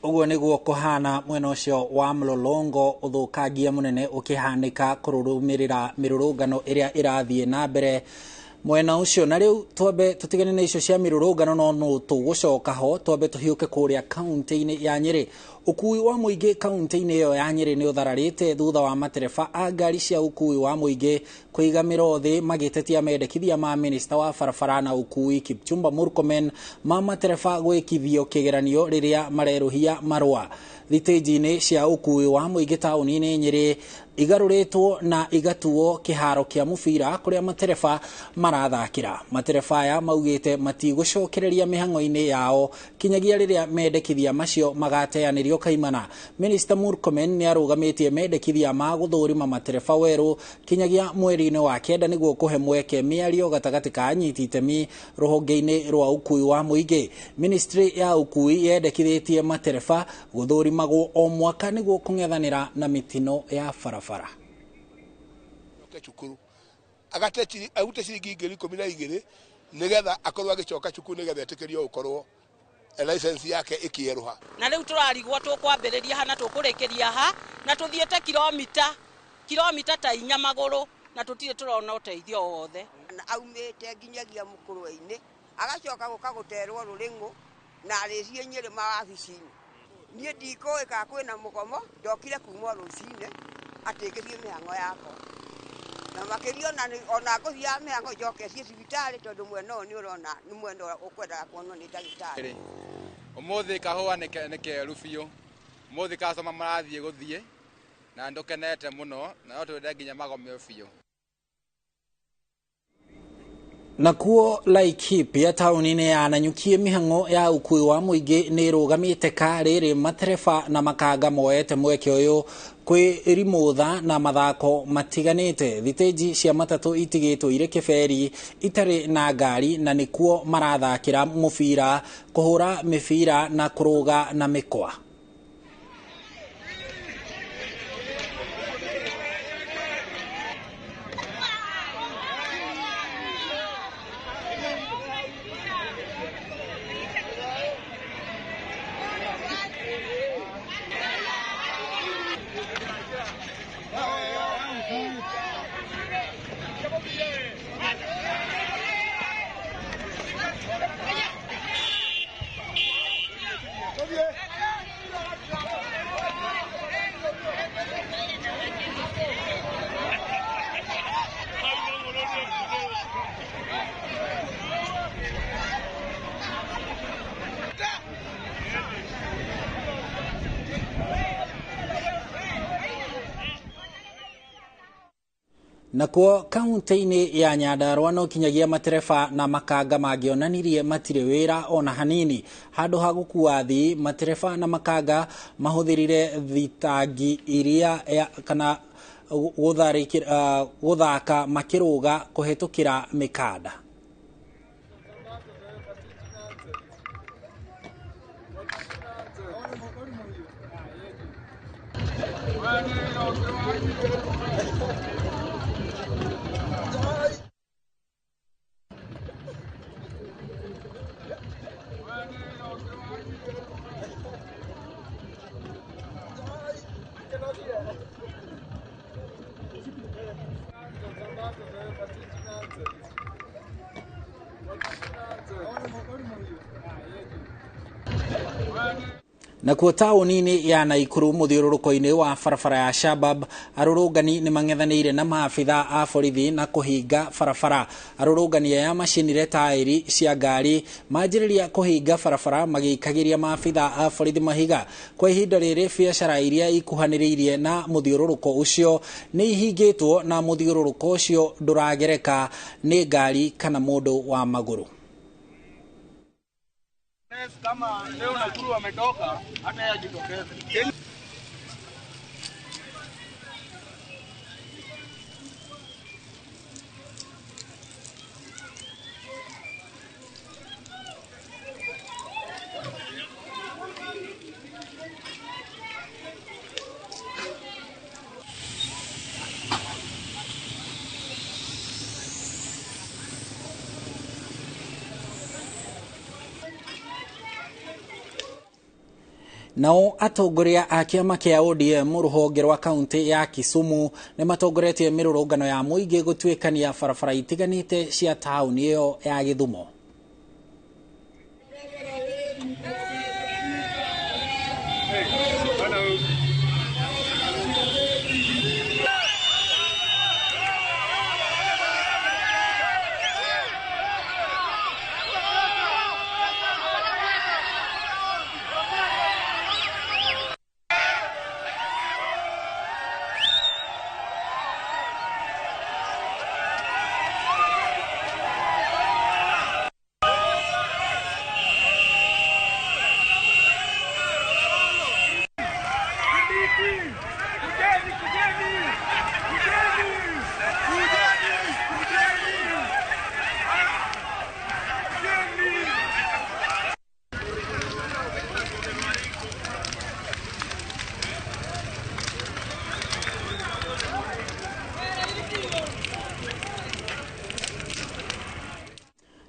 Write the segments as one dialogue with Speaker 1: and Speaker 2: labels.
Speaker 1: Ũguo nĩguo kũhana mwena ũcio wa mlolongo ũthũkangia mũnene ũkĩhanĩka kũrũmĩrĩra mĩrũrũngano ĩrĩa ĩrathiĩ na mbere mwena ũcio. Na rĩu twambe tũtigane na icio cia mĩrũrũngano no no tũgũcoka ho, twambe tũhiũke kũrĩa kaunti-inĩ ya Nyĩrĩ. Ũkui wa mũingĩ kaunti-inĩ ĩyo ya Nyĩrĩ nĩ ũthararĩte thutha wa matereba a ngari cia ũkui wa mũingĩ kũiga mĩro thĩ magĩtetia mendekithia ma minista wa barabara na ũkui Kipchumba Murkomen ma matereba gwĩkithio kĩgeranio rĩrĩa marerũhia marũa. Thitĩnji-inĩ cia ũkui wa mũingĩ taũni-inĩ Nyĩrĩ igarũrĩtwo na igatuo kĩharo kĩa mũbira kũrĩa matereba marathakĩra. Matereba aya maugĩte matigũcokereria mĩhang'o-inĩ yao kinyagia rĩrĩa mendekithia macio magateanĩrio kaimana. Minister Murkomen nĩ arũgamĩtie mendekithia ma gũthũrima matereba werũ kinyagia mweri-inĩ wa kenda nĩguo kũhe mweke mĩario gatagatĩ ka anyiti itemi rũhonge-inĩ rwa ũkui wa mũingĩ. Ministry ya ũkui yendekithĩtie matereba gũthũrimagwo o mwaka nĩguo kũng'ethanĩra na mĩtino ya barabara.
Speaker 2: Cukuru agate arute ciringi 12,000 nigetha akorwo agicoka cukuru nigetha etikirio gukorwo license yake ikieruha.
Speaker 3: Na riu turarigwo tukwambiriria ha na tukurikiria ha na tuthiete kilomita ta 4 maguru na tutire turona uteithio wothe.
Speaker 4: Na aumite nginyagia mukurwe-ini agacoka guka guterwo ruring'u na arĩcie Nyĩrĩ mawabici-inĩ. Niĩ ndikũĩ kana kwĩna mũgomo, ndokire kuma rũcinĩ atĩ ngĩthiĩ mĩhang'o yakwa. Na makĩria ona ngũthiaga mĩhang'o njoke ciĩ thibitarĩ tondũ mwena ũyũ nĩ ũrona nĩ mwena ũkwendaga kuonwo nĩ ndagĩtarĩ.
Speaker 5: Ũmũthĩ kahũa nĩ keru biũ. Ũmũthĩ customer marathiĩ gũthiĩ na nĩtũkenete mũno na no twende nginya magome biũ.
Speaker 1: Nakuo Laikipia taũni-inĩ ya Nanyuki mĩhang'o ya ũkui wa mũingĩ nĩ ĩrũgamĩte ka rĩrĩ matereba na makanga moete mweke ũyũ kwĩrimũtha na mathako matiganĩte. Thitĩnji cia matatũ itigĩtwo irĩ kĩberi itarĩ na ngari na nĩkuo marathakĩra mũbira, kũhũra mĩbira na kũrũga na mĩkwa. Nakuo kaunti-inĩ ya Nyandarua no kinyagia matereba na makanga mangĩonanirie matirĩ wĩra ona hanini. Handũ ha gũkua athii, matereba na makanga mahũthĩrire thitangi iria kana gũthaka makĩrũga kũhĩtũkĩra mĩkanda. Nakuo taũni-inĩ ya Naikuru mũthiũrũrũko-inĩ wa barabara ya Shabab, arũrũngani nĩ mang'ethanĩire na maabitha a borithi na kũhinga barabara. Arũrũngani aya macinire taĩri cia ngari manjĩrĩria kũhinga barabara magĩikagĩria maabitha a borithi mahiga. Kwa ihinda rĩrĩ biacara iria ikuhanĩrĩirie na mũthiũrũrũko ũcio nĩ ihingĩtwo na mũthiũrũrũko ũcio ndũragereka nĩ ngari kana mũndũ wa magũrũ.
Speaker 6: Kama leo Nakuru wametoka hata yeye ajitokeze.
Speaker 1: Nao atongoria a kĩama kĩa ODM rũhonge rwa kaunti ya Kisumu nĩ matongoretie mĩrũrũngano ya mũingĩ gũtuĩkania barabara itiganĩte cia taũni ĩyo ya Gĩthumo.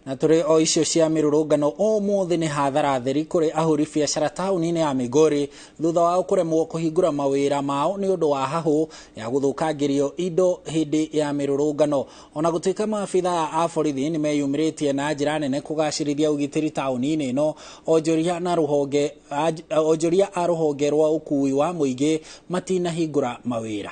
Speaker 1: Na tũrĩ o icio cia mĩrũrũngano ũmũthĩ nĩ hathara theri kũrĩ ahũri biacara taũni-inĩ ya Migori thutha wao kũremwo kũhingũra mawĩra mao nĩ ũndũ wa hahũ ya gũthũkangĩrio indo hĩndĩ ya mĩrũrũngano. Ona gũtuĩka maabithaa a borithi nĩ meyumĩrĩtie na njĩra nene kũgacĩrithia ũgitĩri taũni-inĩ ĩno, onjoria a rũhonge rwa ũkuui wa mũingĩ matinahingũra mawĩra.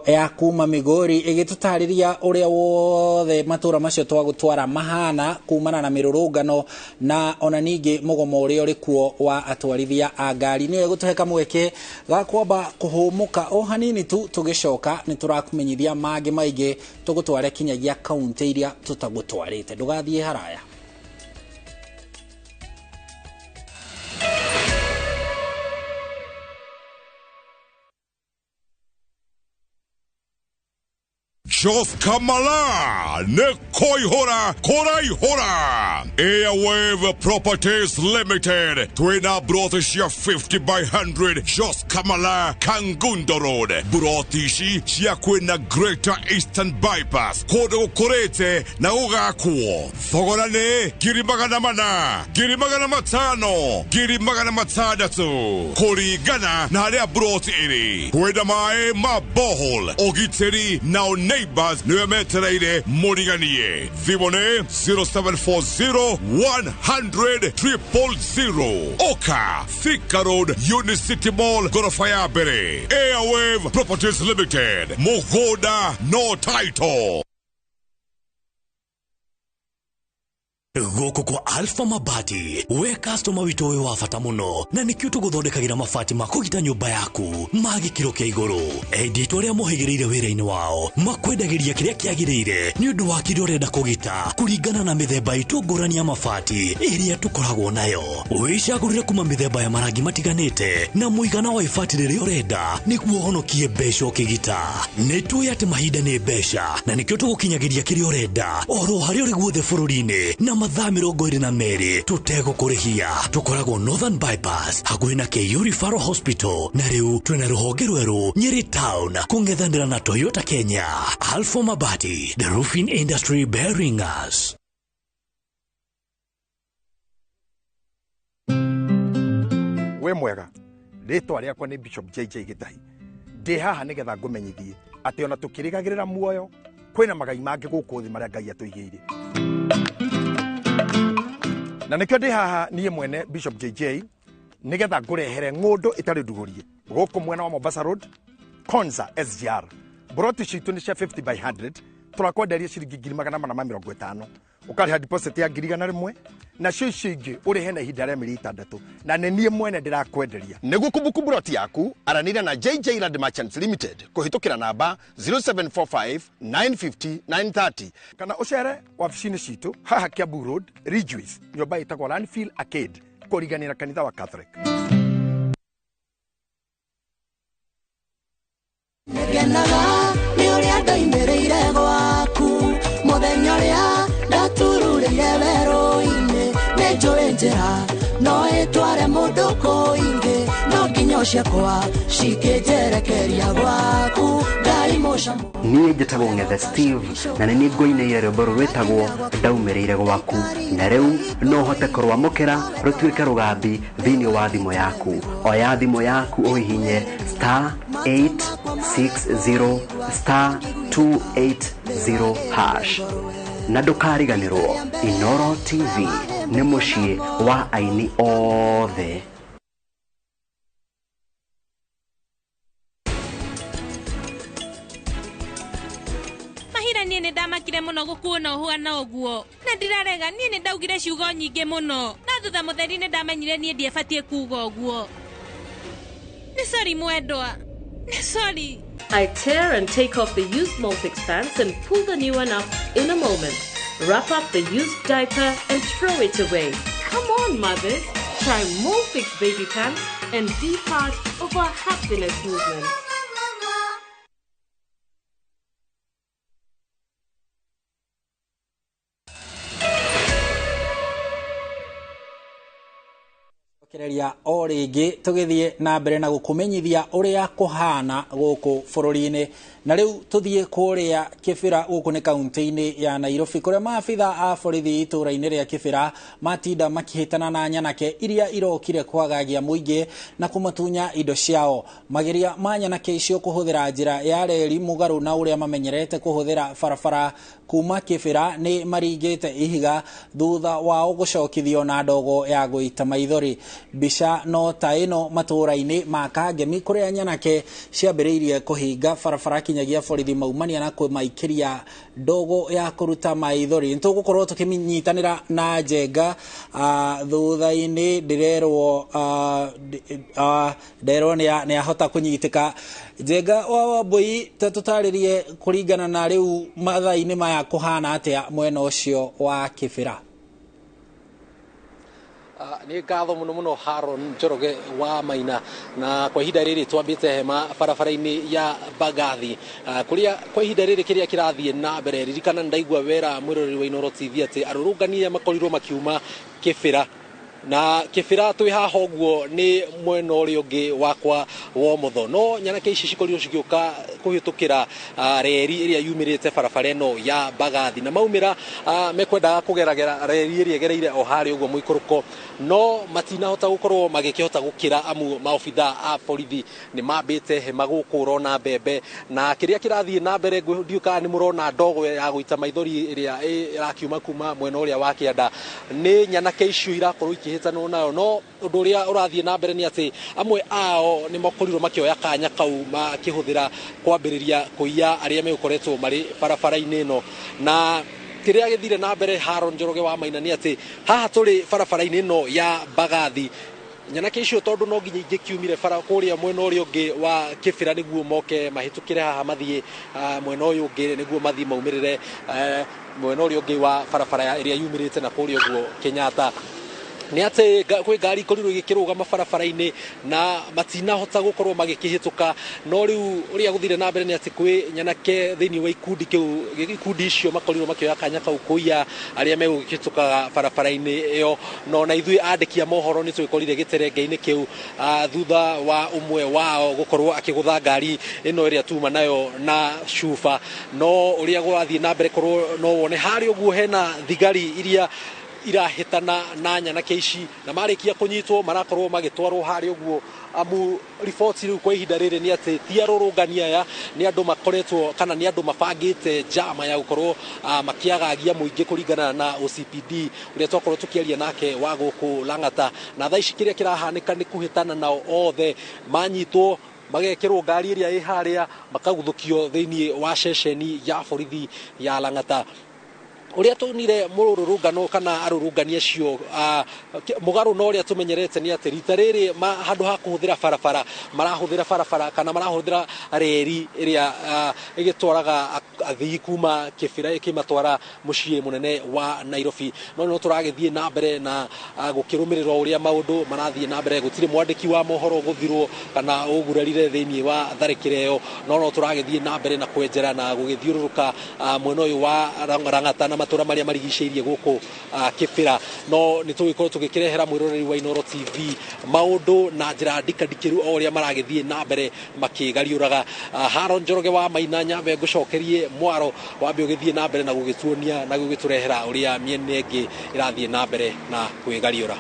Speaker 1: Ya kuma Migori ĩgĩtũtarĩria ũrĩa wothe matũra macio twagũtwara mahana kumana na mĩrũrũngano na ona ningĩ mũgomo ũrĩa ũrĩ kuo wa atwarithia a ngari. Nĩyo ĩgũtũhe kamweke ga kwamba kũhũmũka o hanini tu, tũgĩcoka nĩ tũrakũmenyithia mangĩ maingĩ tũgũtware kinyagia kaunti iria tũtagũtwarĩte. Ndũgathiĩ haraya.
Speaker 7: Jos Kamala ne koihora koraihora Airwave Properties Limited twina broti 50 by 100 Jos Kamala Kangundo Road broti ici cia kwina Greater Eastern Bypass kundu gukurite na gugakwo thogora ni 400,000 500,000 600,000 kuringana na haria broti iri kwina mai ma bohol ugitiri na neighbors niwe metereire muriganie thimũ nĩ 0740 100 000 Oka Thika Road Unicity Mall gorofa ya mbere. Airwave Properties Limited mũgũnda no title.
Speaker 8: Gũkũ kwa Alpha Mabati we customer witũ wĩ wa bata mũno na nĩkĩo tũgũthondekagĩra mabati ma kũgita nyũmba yaku ma gĩkĩro kĩa igũrũ. Endia arĩa mohĩgĩrĩire wĩra-inĩ wao makwendagĩria kĩrĩa kĩagĩrĩire nĩ ũndũ wa kĩrĩa ũrenda kũgita kũringana na mĩthemba itũ ngũrani ya mabati ĩrĩa tũkoragwo nayo. Wĩcagũrĩre kuma mĩthemba ya marangi matiganĩte na mũigana wa ibati rĩrĩa ũrenda nĩguo ũhonokie mbeca ũkĩgita. Nĩ tũĩ atĩ mahinda nĩ mbeca na nĩkĩo tũgũkinyagĩria kĩrĩa ũrenda oro harĩa ũrĩ guothe bũrũri-inĩ na mathaa 22 tũtegũkũrĩhia. Tũkoragwo Northern Bypass hakuhĩ na KU Referral Hospital na rĩu twĩna rũhonge rwerũ Nyeri Town kũng'ethanĩra na Toyota Kenya. Alpha Mabati, the roofing industry bearing us.
Speaker 9: We mwega, rĩtwa rĩakwa nĩ Bishop JJ Gĩtahi. Ndĩ haha nĩgetha ngũmenyithie atĩ ona tũkĩrĩgagĩrĩra muoyo kwĩna magai mangĩ gũkũ thĩ marĩa Ngai atũigĩire. Na nĩkĩo ndĩ haha niĩ mwene Bishop JJ nĩgetha ngũrehere ng'ũndũ ĩtarĩ ndugũrie gũkũ mwena wa Mombasa Road Konza SGR. Broti citũ nĩ cia 50 by 100 tũrakwenderia ciringi 450,000 ũkarĩha deposit ya 100,000 nacio icio ingĩ ũrĩhe na ihinda rĩa mĩeri 6 na nĩ niĩ mwene ndĩrakwenderia.
Speaker 10: Nĩguo kũbuku broti yaku aranĩria na JJ Land Merchants Limited kũhĩtũkĩra namba 0745 950 930
Speaker 9: kana ũcere wabici-inĩ citũ haha Kiambu Road Ridgeways nyũmba ĩtagwo Landfill Arcade kũriganĩra kanitha wa Catholic.
Speaker 11: Ngenaga nĩ ũrĩa ndoimĩrĩire gwaku mũthenya ũrĩa ndatururĩire werũ-inĩ nĩ njũĩ njĩra no ĩtware mũndũ kũingĩ no nginya ciakwa cikĩnjerekeria gwaku Ngai mũcamo.
Speaker 12: Niĩ njĩtagwo Ng'ethe Steve na nĩ niĩ ngũinĩire rwĩmbo rũrũ rwĩtagwo ndaumĩrĩire gwaku na rĩu no ũhote kũrwamũkĩra rũtuĩke rũgambi thĩinĩ wa thimũ yaku. Oya thimũ yaku ũhihinye star 860 star 280 hash na ndũkariganĩrwo Inoro TV nĩ mũciĩ wa aini othe.
Speaker 13: Mahira niĩ nĩ ndamakire mũno gũkuona ũhuana ũguo na ndirarega niĩ nĩ ndaugire ciugo nyingĩ mũno na thutha mũtheri nĩ ndamenyire niĩ ndiebatiĩ kuuga ũguo. Nĩ sorry mwendwa, nĩ sorry.
Speaker 14: I tear and take off the used Molfix pants and pull the new one up in a moment. Wrap up the used diaper and throw it away. Come on, mothers. Try Molfix baby pants and be part of our happiness movement.
Speaker 1: Kereria o rĩngĩ tũgĩthiĩ na mbere na gũkũmenyithia ũrĩa kũhana gũkũ bũrũri-inĩ. Na rĩu tũthiĩ kũrĩa Kĩbĩra gũkũ nĩ kaunti-inĩ ya Nairobi kũrĩa maabitha a borithi itũũra-inĩ rĩa Kĩbĩra matinda makĩhĩtana na nyanake iria irokire kwagagia mũingĩ na kũmatunya indo ciao. Mageria ma nyanake icio kũhũthĩra njĩra ya reri mũgarũ na ũrĩa mamenyerete kũhũthĩra barabara kuma Kĩbĩra nĩ maringĩte ihiga thutha wao gũcokithio na ndogo ya gũita maithori. Mbica no ta ĩno matũũra-inĩ ma Kangemi kũrĩa nyanake ciambĩrĩirie kũhinga barabara kinyagia borithi maumania na kũmaikĩria ndogo ya kũruta maithori. Nĩtũgũkorwo tũkĩnyitanĩra na Njenga thutha-inĩ ndĩrerwo nderwo nĩ ahota kũnyitĩka. Njenga wa Wambui, ta tũtarĩrie kũringana na rĩu mathaa-inĩ maya kũhana atĩa mwena ũcio wa Kĩbĩra?
Speaker 15: Nĩ ngatho mũno mũno Haron Njoroge wa Maina, na kwa ihinda rĩrĩ twambĩte hema barabara-inĩ ya Mbagathi kũrĩa kwa ihinda rĩrĩ kĩrĩa kĩrathiĩ na mbere. Ririkana ndaigua wera mwĩroreri wa Inoro TV atĩ arũrũngani aya makorirwo makiuma Kĩbĩra na Kĩbĩra twĩ haha ũguo nĩ mwena ũrĩa ũngĩ wakwa wa ũmotho, no nyanake ici cikorirwo cigĩũka kũhĩtũkĩra reri ĩrĩa yumĩrĩte barabara ĩno ya Mbagathi, na maumĩra mekwendaga kũgeragera reri ĩrĩa ĩgereire o harĩa ũguo mũikũrũko, no matinahota gũkorwo magĩkĩhota gũkĩra amu maobitha a borithi nĩ mambĩte hema gũkũ ũrona mbembe. Na kĩrĩa kĩrathiĩ na mbere ndiũ kana nĩ mũrona ndogo ya gũita maithori ĩrĩa ĩrakiuma kuma mwena ũrĩa wa kĩanda, nĩ nyanake icio irakorwo ikĩhĩtanwo nayo. No ũndũ ũrĩa ũrathiĩ na mbere nĩ atĩ amwe ao nĩ makorirwo makĩoya kanya kau makĩhũthĩra kwambĩrĩria kũiya arĩa megũkoretwo marĩ barabara-inĩ ĩno. Na kĩrĩa gĩthire na mbere Haron Njoroge wa Maina nĩ atĩ haha tũrĩ barabara-inĩ ĩno ya Mbagathi, nyanake icio tondũ no nginya ingĩkiumire bara kũrĩa mwena ũrĩa ũngĩ wa Kĩbĩra nĩguo moke mahĩtũkĩre haha mathiĩ mwena ũyũ ũngĩ nĩguo mathiĩ maumĩrĩre mwena ũrĩa ũngĩ wa barabara ĩrĩa yumĩrĩte na kũrĩa ũguo Kenyatta. Nĩ atĩ kwĩ ngari ikorirwo igĩkĩrũgama barabara-inĩ na matinahota gũkorwo magĩkĩhĩtũka, no rĩu ũrĩa gũthire na mbere nĩ atĩ kwĩ nyanake thĩinĩ wa ikundi kĩu ikundi icio makorirwo makĩoya kanya kau kũiya arĩa megũkĩhĩtũkaga barabara-inĩ ĩyo. No na ithuĩ andĩki a mohoro nĩ twĩkorire gĩterenge-inĩ kĩu thutha wa ũmwe wao gũkorwo akĩgũtha ngari ĩno ĩrĩa tuma nayo na cuba. No ũrĩa gũrathiĩ na mbere korwo no wone harĩa ũguo hena thigari iria irahĩtana na nyanake ici, na marĩkia kũnyitwo marakorwo magĩtwarwo harĩa ũguo amu riboti rĩu kwa ihinda rĩrĩ nĩ atĩ ti arũrũngani aya nĩ andũ makoretwo kana nĩ andũ mabangĩte njama ya gũkorwo makĩagagia mũingĩ kũringana na OCPD ũrĩa twakorwo tũkĩaria nake wa gũkũ Lang'ata. Na thaa ici kĩrĩa kĩrahanĩka nĩ kũhĩtana nao othe manyitwo magekĩrwo ngari ĩrĩa ĩ harĩa makaguthũkio thĩinĩ wa ceceni ya borithi ya Lang'ata. Uria tuonire mururungano kana arurungani acio mugaru na uria tumenyerete ni ati rita riri handu ha kuhuthira barabara marahuthira barabara kana marahuthira reri iria igitwaraga athii kuma Kibera ikimatwara mucii munene wa Nairobi. No turagithie na mbere na gukirumirirwo uria maundu marathie na mbere, gutire mwandiki wa mohoro guthirwo kana ugurarire thiini wa tharikire iyo. No turagithie na mbere na kwenjera na gugithiururuka mwena uyu wa Rang'ata na matura maria marigicĩirie gũkũ Kibera. No nĩ tũgĩkorwo tũgĩkĩrehera mwĩroreri wa Inooro TV maũndũ na njĩra ndikandikĩru o ũrĩa maragĩthiĩ na mbere makĩgariũraga. Haron Njoroge wa Maina nyambe ngũcokerie mwaro wambe ũgĩthiĩ na mbere na gũgĩtuonia na gũgĩtũrehera ũrĩa mĩena ĩngĩ ĩrathiĩ na mbere na kwĩgariũra.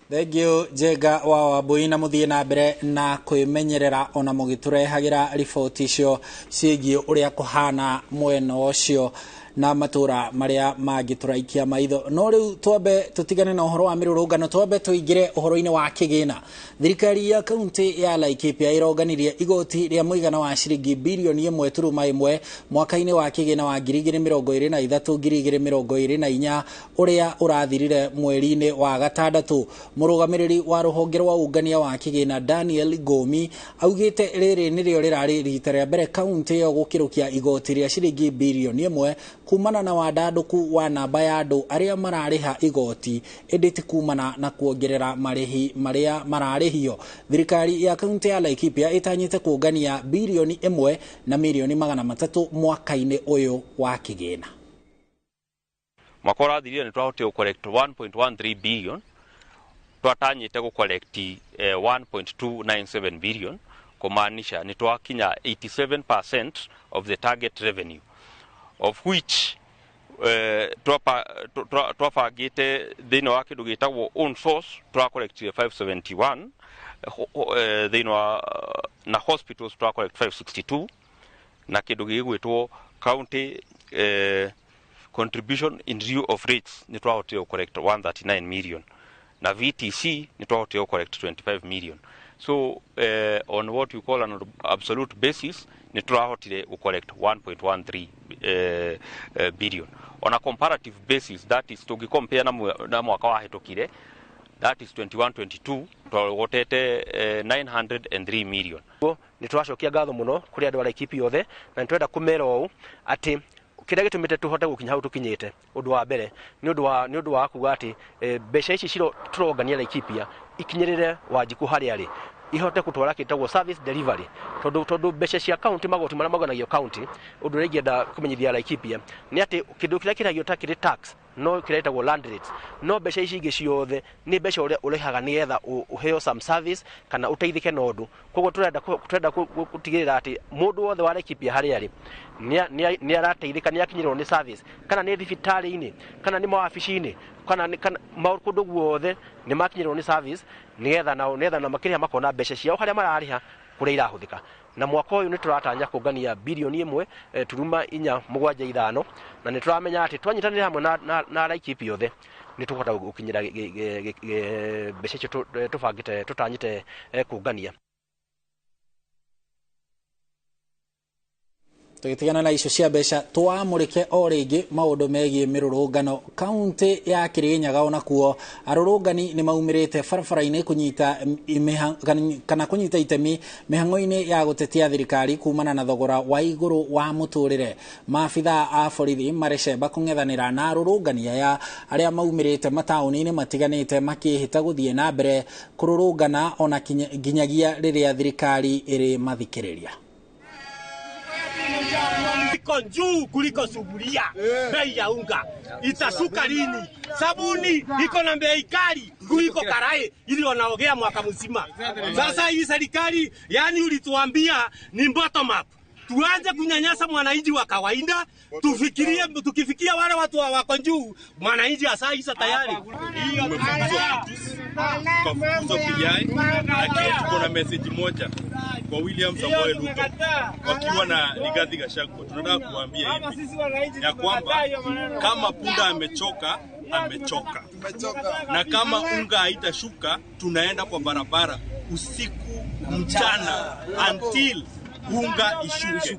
Speaker 1: Thank you Jenga wa Wambui, na muthie na mbere na kwimenyerera ona mugiturehagira riboti icio ciĩgiĩ ũrĩa kũhana mwena ũcio na matura maria mangi turaikia maitho. No riu twambe tutigane na uhoro wa mirurungano, twambe tuingire uhoro-ini wa kigina. Thirikari ya kaunti ya Laikipia ironganirie igoti ria muigana wa ciringi bilioni 1.1 mwaka-ini wa kigina wa 2023 2024 uria urathirire mweri-ini wa gatandatu. Murugamiriri wa ruhonge rwa ungania wa kigina Daniel Gomi augite riri nirio rirari rita ria mbere kaunti iyo gukirukia igoti ria ciringi bilioni 1 kumana na wandanduku wa namba ya andu aria marariha igoti, indi ti kumana na kuongerera marihi maria mararihio. Thirikari ya kaunti ya Laikipia itanyite kuungania bilioni 1 na milioni 300 mwaka-ini uyu wa kigina.
Speaker 16: Mwaka ũrathirire nĩ twahotire gũ-collect 1.13 billion, twatanyĩte gũ-collect 1.297 billion, kumaanisha nĩ twakinya 87% of the target revenue, of which twabangĩte thĩinĩ wa kĩndũ gĩtagwo own source twacollectire 571, thĩinĩ wa na hospitals twacollect 562, na kĩndũ gĩgwĩtwo county contribution in lieu of rates nĩ twahotire gũ-collect 139 million, na VTC nĩ twahotire gũ-collect 25 million. So on what you call an absolute basis nĩ twahotire gũ-collect 1.13 billion. On a comparative basis, that is tũngĩcompare na mwaka wahĩtũkire, that is 21-22 twagotete 903 million.
Speaker 17: Nĩ tũracokia ngatho mũno kũrĩ andũ a Laikipia othe, na nĩ twenda kũmera ũũ atĩ kĩrĩa gĩtũmĩte tũhote gũkinya hau tũkinyĩte, ũndũ wa mbere nĩ ũndũ wa kuga atĩ mbeca ici tũrongania Laikipia ikinyĩrĩre Wanjikũ harĩa arĩ, ihote gũtwara kĩtagwo service delivery, tondũ mbeca cia county, magoti marĩa maganagio county, ũndũ ũrĩa ingĩenda kũmenyithia Laikipia nĩ atĩ kĩndũ kĩrĩa kĩragio ta kĩrĩ tax no kĩretagwo land rates, no mbeca ici ingĩ ciothe nĩ mbeca ũrĩa ũrĩhaga nĩgetha ũheo some service kana ũteithĩke na ũndũ. Koguo tũrenda gũtigĩrĩra atĩ mũndũ wothe wa Laikipia harĩa arĩ nĩ arateithĩka, nĩ akinyĩrwo nĩ service, kana nĩ thibitarĩ-inĩ, kana nĩ mawabici-inĩ, kana kũndũ guothe nĩ makinyĩrwo nĩ service, nĩgetha nao nĩgetha na makĩrĩha makona mbeca ciao harĩa mararĩha kũrĩa irahũthĩka. Na mwaka ũyũ nĩ tũratanya kũngania bilioni 1.475, na nĩ tũramenya atĩ twanyitanĩra hamwe na Laikipia othe nĩ tũkũhota gũkinyĩra mbeca icio tũbangĩte tũtanyĩte kũngania.
Speaker 1: Tũgĩtigana na icio cia mbeca, twamũrĩke o rĩngĩ maũndũ megiĩ mĩrũrũngano. Kaunti ya Kirinyaga onakuo arũrũngani nĩ maumĩrĩte barabara-inĩ kũnyita kana kũnyita itemi mĩhang'o-inĩ ya gũtetia thirikari kumana na thogora wa igũrũ wa mũtũrĩre. Maabithaa a borithi marecemba kũng'ethanĩra na arũrũngani aya arĩa maumĩrĩte mataũni-inĩ matiganĩte makĩhĩta gũthiĩ na mbere kũrũrũngana ona nginyagia rĩrĩa thirikari ĩrĩ mathikĩrĩria.
Speaker 18: Iko juu kuliko sufuria. Bei ya unga itashuka lini? Sabuni iko na bei kali kuliko karai ili wanaogea mwaka mzima. Sasa hii serikali, yani ulituambia ni bottom up. Tuanze kunyanyasa mwananchi wa kawaida, tufikirie, tukifikia wale watu wako juu, mwananchi asaisa tayari.
Speaker 19: Tukafukuzwa PI, lakini tuko na message moja kwa William Samoei Ruto wakiwa na Rigathi Gachagua. Tunataka kuambia hivi ya kwamba kama punda amechoka, amechoka, na kama unga haitashuka tunaenda kwa barabara usiku mchana until unga ishuke.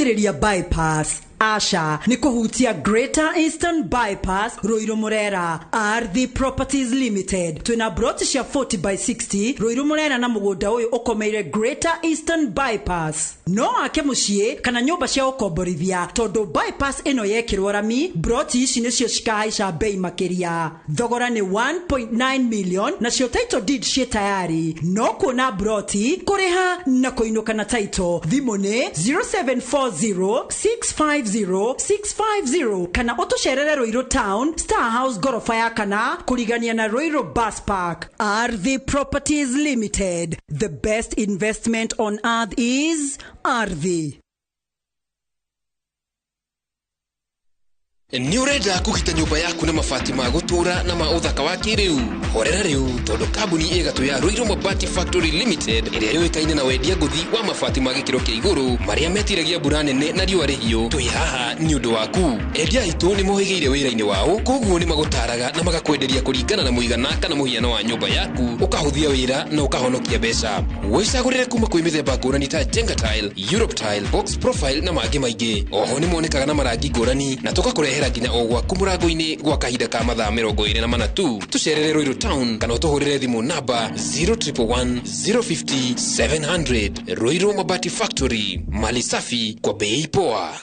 Speaker 20: Gũkuhĩrĩria bypass, aca nĩ kũhutia Greater Eastern Bypass, Ruiru Murera. Ardhi Properties Limited twĩna broti cia 40 by 60 Ruiru Murera, na mũgũnda ũyũ ũkomeire Greater Eastern Bypass. No wake mũciĩ kana nyũmba cia gũkomborithia, tondũ bypass ĩno yekĩrwo rami, broti ici nĩcio cikahaica bei makĩria. Thogora nĩ 1.9 million, nacio title deed ciĩ tayari. No kuona broti, kũrĩha na kũinũka na title. Thimũ nĩ 0740 650 650 kana ũtũcerere Ruiru Town, Star House gorofa ya kana, kũrigania na Ruiru Bus Park. Ardhi Properties Limited, the best investment on earth is Ardhi.
Speaker 21: Nĩ ũrenda kũgita nyũmba yaku na mabati ma gũtũũra na ma ũthaka wa kĩrĩu? Horera rĩu, tondũ kambuni ĩgatũ ya Ruiru Mabati Factory Limited, ĩrĩa yũĩkaine na wendia ngũthi wa mabati ma gĩkĩro kĩa igũrũ marĩa metiragia mbura nene na riũa rĩhiũ, twĩ haha nĩ ũndũ waku. Endia aitũ nĩ mohĩgĩire wĩra-inĩ wao, koguo nĩ magũtaraga na magakwenderia kũringana na mũigana kana mũhiano wa nyũmba yaku, ũkahũthia wĩra na ũkahonokia mbeca. Wĩcagũrĩre kuma kwĩ mĩthemba ngũrani ta Jenga Tile, Europe Tile, Box Profile na mangĩ maingĩ. Oho nĩ monekaga na marangi ngũrani na tũgakũrehera nginya o gwaku mũrango-inĩ gwa kahinda ka mathaa 24 tu. Tũcerere Ruiru Town kana ũtũhũrĩre thimũ namba 0111 050 700. Ruiru Mabati Factory, mali safi kwa bei poa.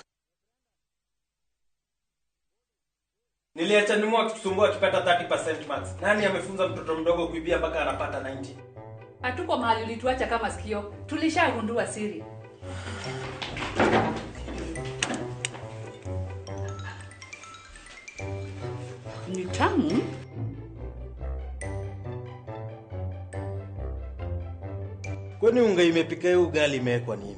Speaker 22: Niliacha nimu akitusumbua akipata 30% marks. Nani amefunza mtoto mdogo kuibia mpaka anapata 90?
Speaker 23: Hatuko mahali ulituacha kama sikio. Tulishagundua siri. Ni tamu.
Speaker 22: Kwani unga imepika hiyo ugali imewekwa nini?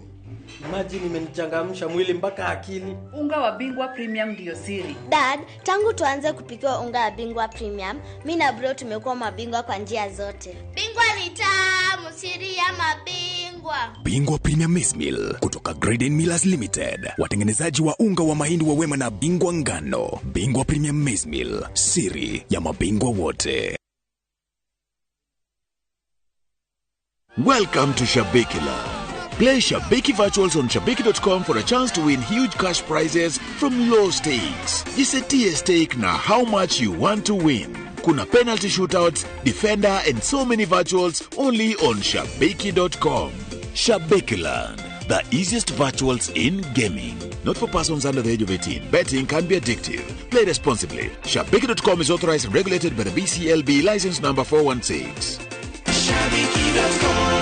Speaker 22: Imagine imenichangamsha mwili mpaka akili.
Speaker 23: Unga wa Bingwa Premium ndio siri.
Speaker 24: Dad, tangu tuanze kupikiwa unga wa Bingwa Premium, mimi na bro tumekuwa mabingwa kwa njia zote. Bingwa ni tamu, siri ya mabingwa.
Speaker 25: Bingwa Premium Maize Meal kutoka Graden Millers Limited, watengenezaji wa unga wa mahindi wa Wema na Bingwa Ngano. Bingwa Premium Maize Meal, siri ya mabingwa wote.
Speaker 26: Welcome to Shabiki Land. Play Shabiki Virtuals on Shabiki.com for a chance to win huge cash prizes from low stakes. Jisetie stake na how much you want to win. Kuna penalty shootouts, defender and so many virtuals only on Shabiki.com. Shabiki Land, the easiest virtuals in gaming. Not for persons under the age of 18. Betting can be addictive. Play responsibly. Shabiki.com is authorized and regulated by the BCLB license number 416.
Speaker 27: Shabiki.com.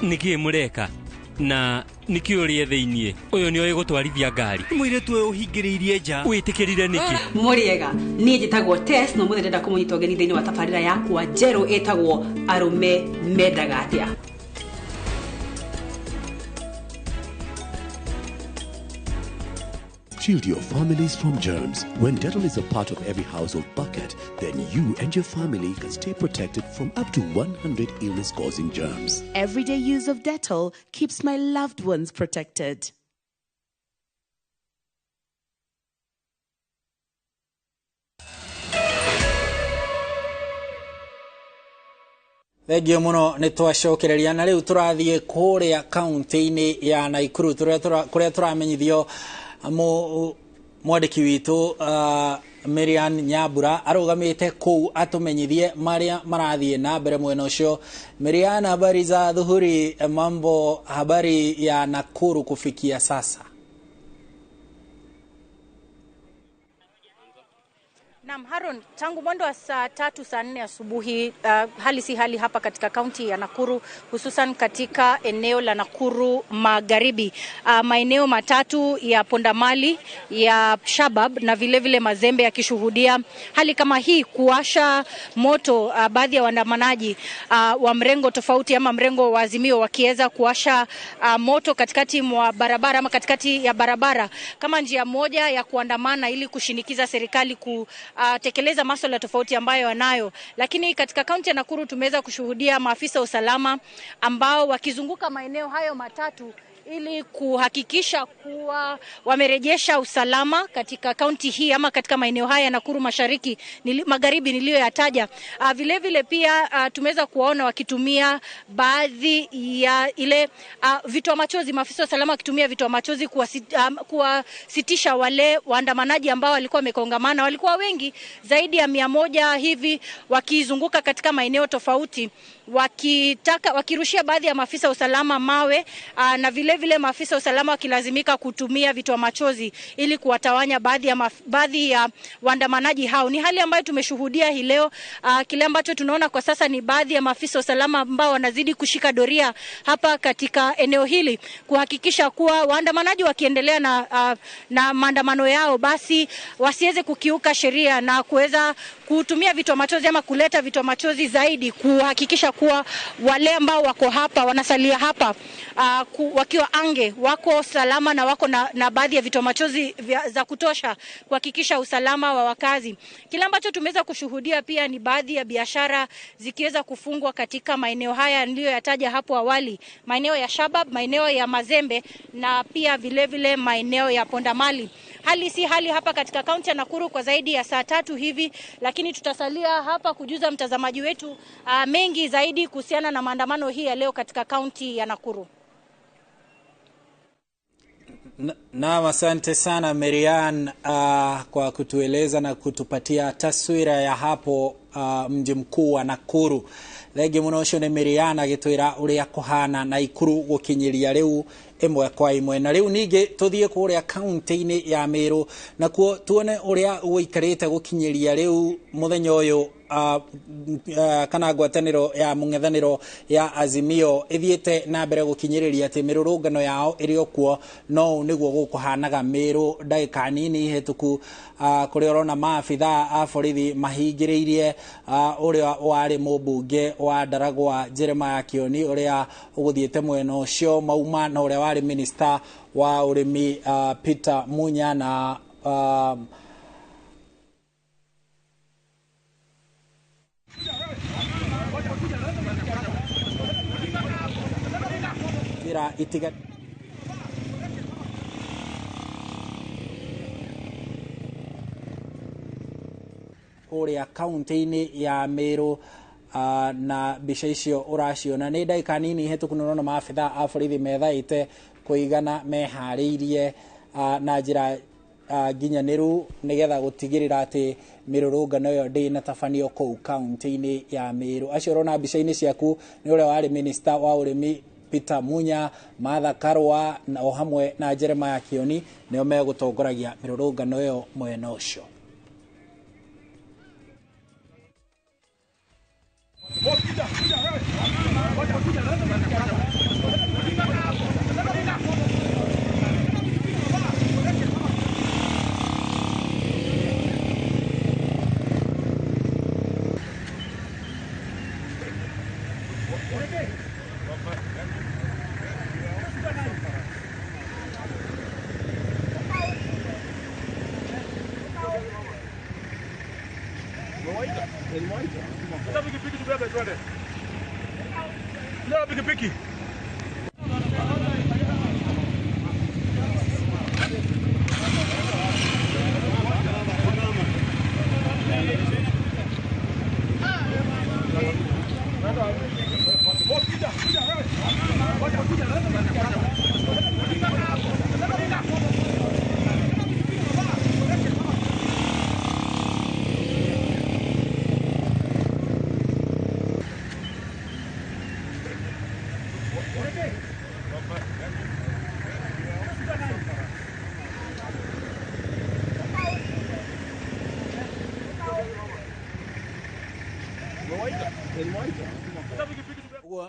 Speaker 28: Niki mureka na niki urie thiini uyu ni oi gutwarithia ngari
Speaker 22: Mũirĩtu ũyũ ũhingĩrĩirie nja
Speaker 28: witikirire niki.
Speaker 23: Mũrĩega, niĩ njĩtagwo Tess na ũmũthĩ ndĩrenda kũmũnyita ũgeni thĩinĩ wa tabarĩra yakwa njerũ ĩtagwo Arũme Mendaga Atĩa.
Speaker 8: Shield your families from germs. When Dettol is a part of every household bucket, then you and your family can stay protected from up to 100 illness-causing germs.
Speaker 29: Everyday use of Dettol keeps my loved ones protected.
Speaker 1: Thengio muno nĩ twacokereria na rĩu tũrathiĩ kũrĩa kaunti-inĩ ya Nakuru kũrĩa tũramenyithio mwandĩki witũ Marian Nyambura arũgamĩte kũu atũmenyithie marĩa marathiĩ na mbere mwena ũcio. Marian, habari za dhuhuri, mambo habari ya Nakuru kufikia sasa?
Speaker 30: Naam, Haron, tangu mwendo wa saa 3 saa 4 asubuhi, hali si hali hapa katika kaunti ya Nakuru, hususan katika eneo la Nakuru Magharibi. Maeneo matatu ya Pondamali, ya Shabab na vile vile Mazembe yakishuhudia hali kama hii, kuwasha moto, baadhi ya waandamanaji wa mrengo tofauti ama mrengo wa Azimio wakiweza kuwasha moto katikati mwa barabara ama katikati ya barabara kama njia moja ya kuandamana ili kushinikiza serikali kutekeleza masuala tofauti ambayo wanayo. Lakini katika kaunti ya Nakuru tumeweza kushuhudia maafisa usalama ambao wakizunguka maeneo hayo matatu ili kuhakikisha kuwa wamerejesha usalama katika kaunti hii ama katika maeneo haya ya Nakuru Mashariki Magharibi niliyoyataja. Vile vile pia tumeweza kuwaona wakitumia baadhi ya ile vitoa machozi, maafisa wa usalama wakitumia vitoa machozi kuwasitisha wale waandamanaji ambao walikuwa wamekongamana. Walikuwa wengi zaidi ya 100 hivi wakizunguka katika maeneo tofauti wakirushia baadhi ya maafisa wa usalama mawe, na vile vile maafisa wa usalama wakilazimika kutumia vitoa machozi ili kuwatawanya baadhi ya waandamanaji hao. Ni hali ambayo tumeshuhudia hii leo. Kile ambacho tunaona kwa sasa ni baadhi ya maafisa wa usalama ambao wanazidi kushika doria hapa katika eneo hili kuhakikisha kuwa waandamanaji wakiendelea na maandamano yao basi wasiweze kukiuka sheria na kuweza kutumia vitoa machozi ama kuleta vitoa machozi zaidi kuhakikisha kuwa wale ambao wako hapa wanasalia hapa wakiwa ange wako salama na wako na baadhi ya vitoa machozi za kutosha kuhakikisha usalama wa wakazi. Kile ambacho tumeweza kushuhudia pia ni baadhi ya biashara zikiweza kufungwa katika maeneo haya niliyoyataja hapo awali, maeneo ya Shabab, maeneo ya Mazembe na pia vile vile maeneo ya Pondamali. Hali si hali hapa katika kaunti ya Nakuru kwa zaidi ya saa 3 hivi, lakini tutasalia hapa kujuza mtazamaji wetu mengi zaidi kuhusiana na maandamano hii ya leo katika kaunti ya Nakuru.
Speaker 1: Naam, asante sana Marian kwa kutueleza na kutupatia taswira ya hapo mji mkuu wa Nakuru. Thengi muno ucio ni Marian agitwira uria kuhana Naikuru gukinyiria riu imwe kwa imwe. Na riu ningi tuthie kuria kaunti-ini ya Meru nakuo tuone uria guikarite gukinyiria riu muthenya uyu kana ngwataniro ya mung'ethaniro ya Azimio ithiete na mbere gukinyiriria ati mirurungano yao iri okuo no niguo gukuhanaga Meru ndagika nini hituku kuria urona maabithaa a borithi mahingiriirie uria wari mubunge wa Ndaragwa Jeremiah Kioni uria uguthiete mwena ucio mauma na uria wari minister wa urimi Peter Munya na itiga kuria kaunti-ini ya Meru na mbica icio uraciona ni ndagika nini hituku nĩũrona maabithaa a borithi methaite kuigana meharĩirie na njĩra nginyanĩru nĩgetha gũtigĩrĩra atĩ mĩrũrũngano ĩyo ndĩnatabanio kũu kaunti-inĩ ya Meru. Acio ũrona mbica-inĩ ciaku nĩ ũrĩa warĩ minister wa ũrĩmi Peter Munya, Martha Karua na o hamwe na Jeremiah Kioni nĩo megũtongoragia mĩrũrũngano ĩyo mwena ũcio.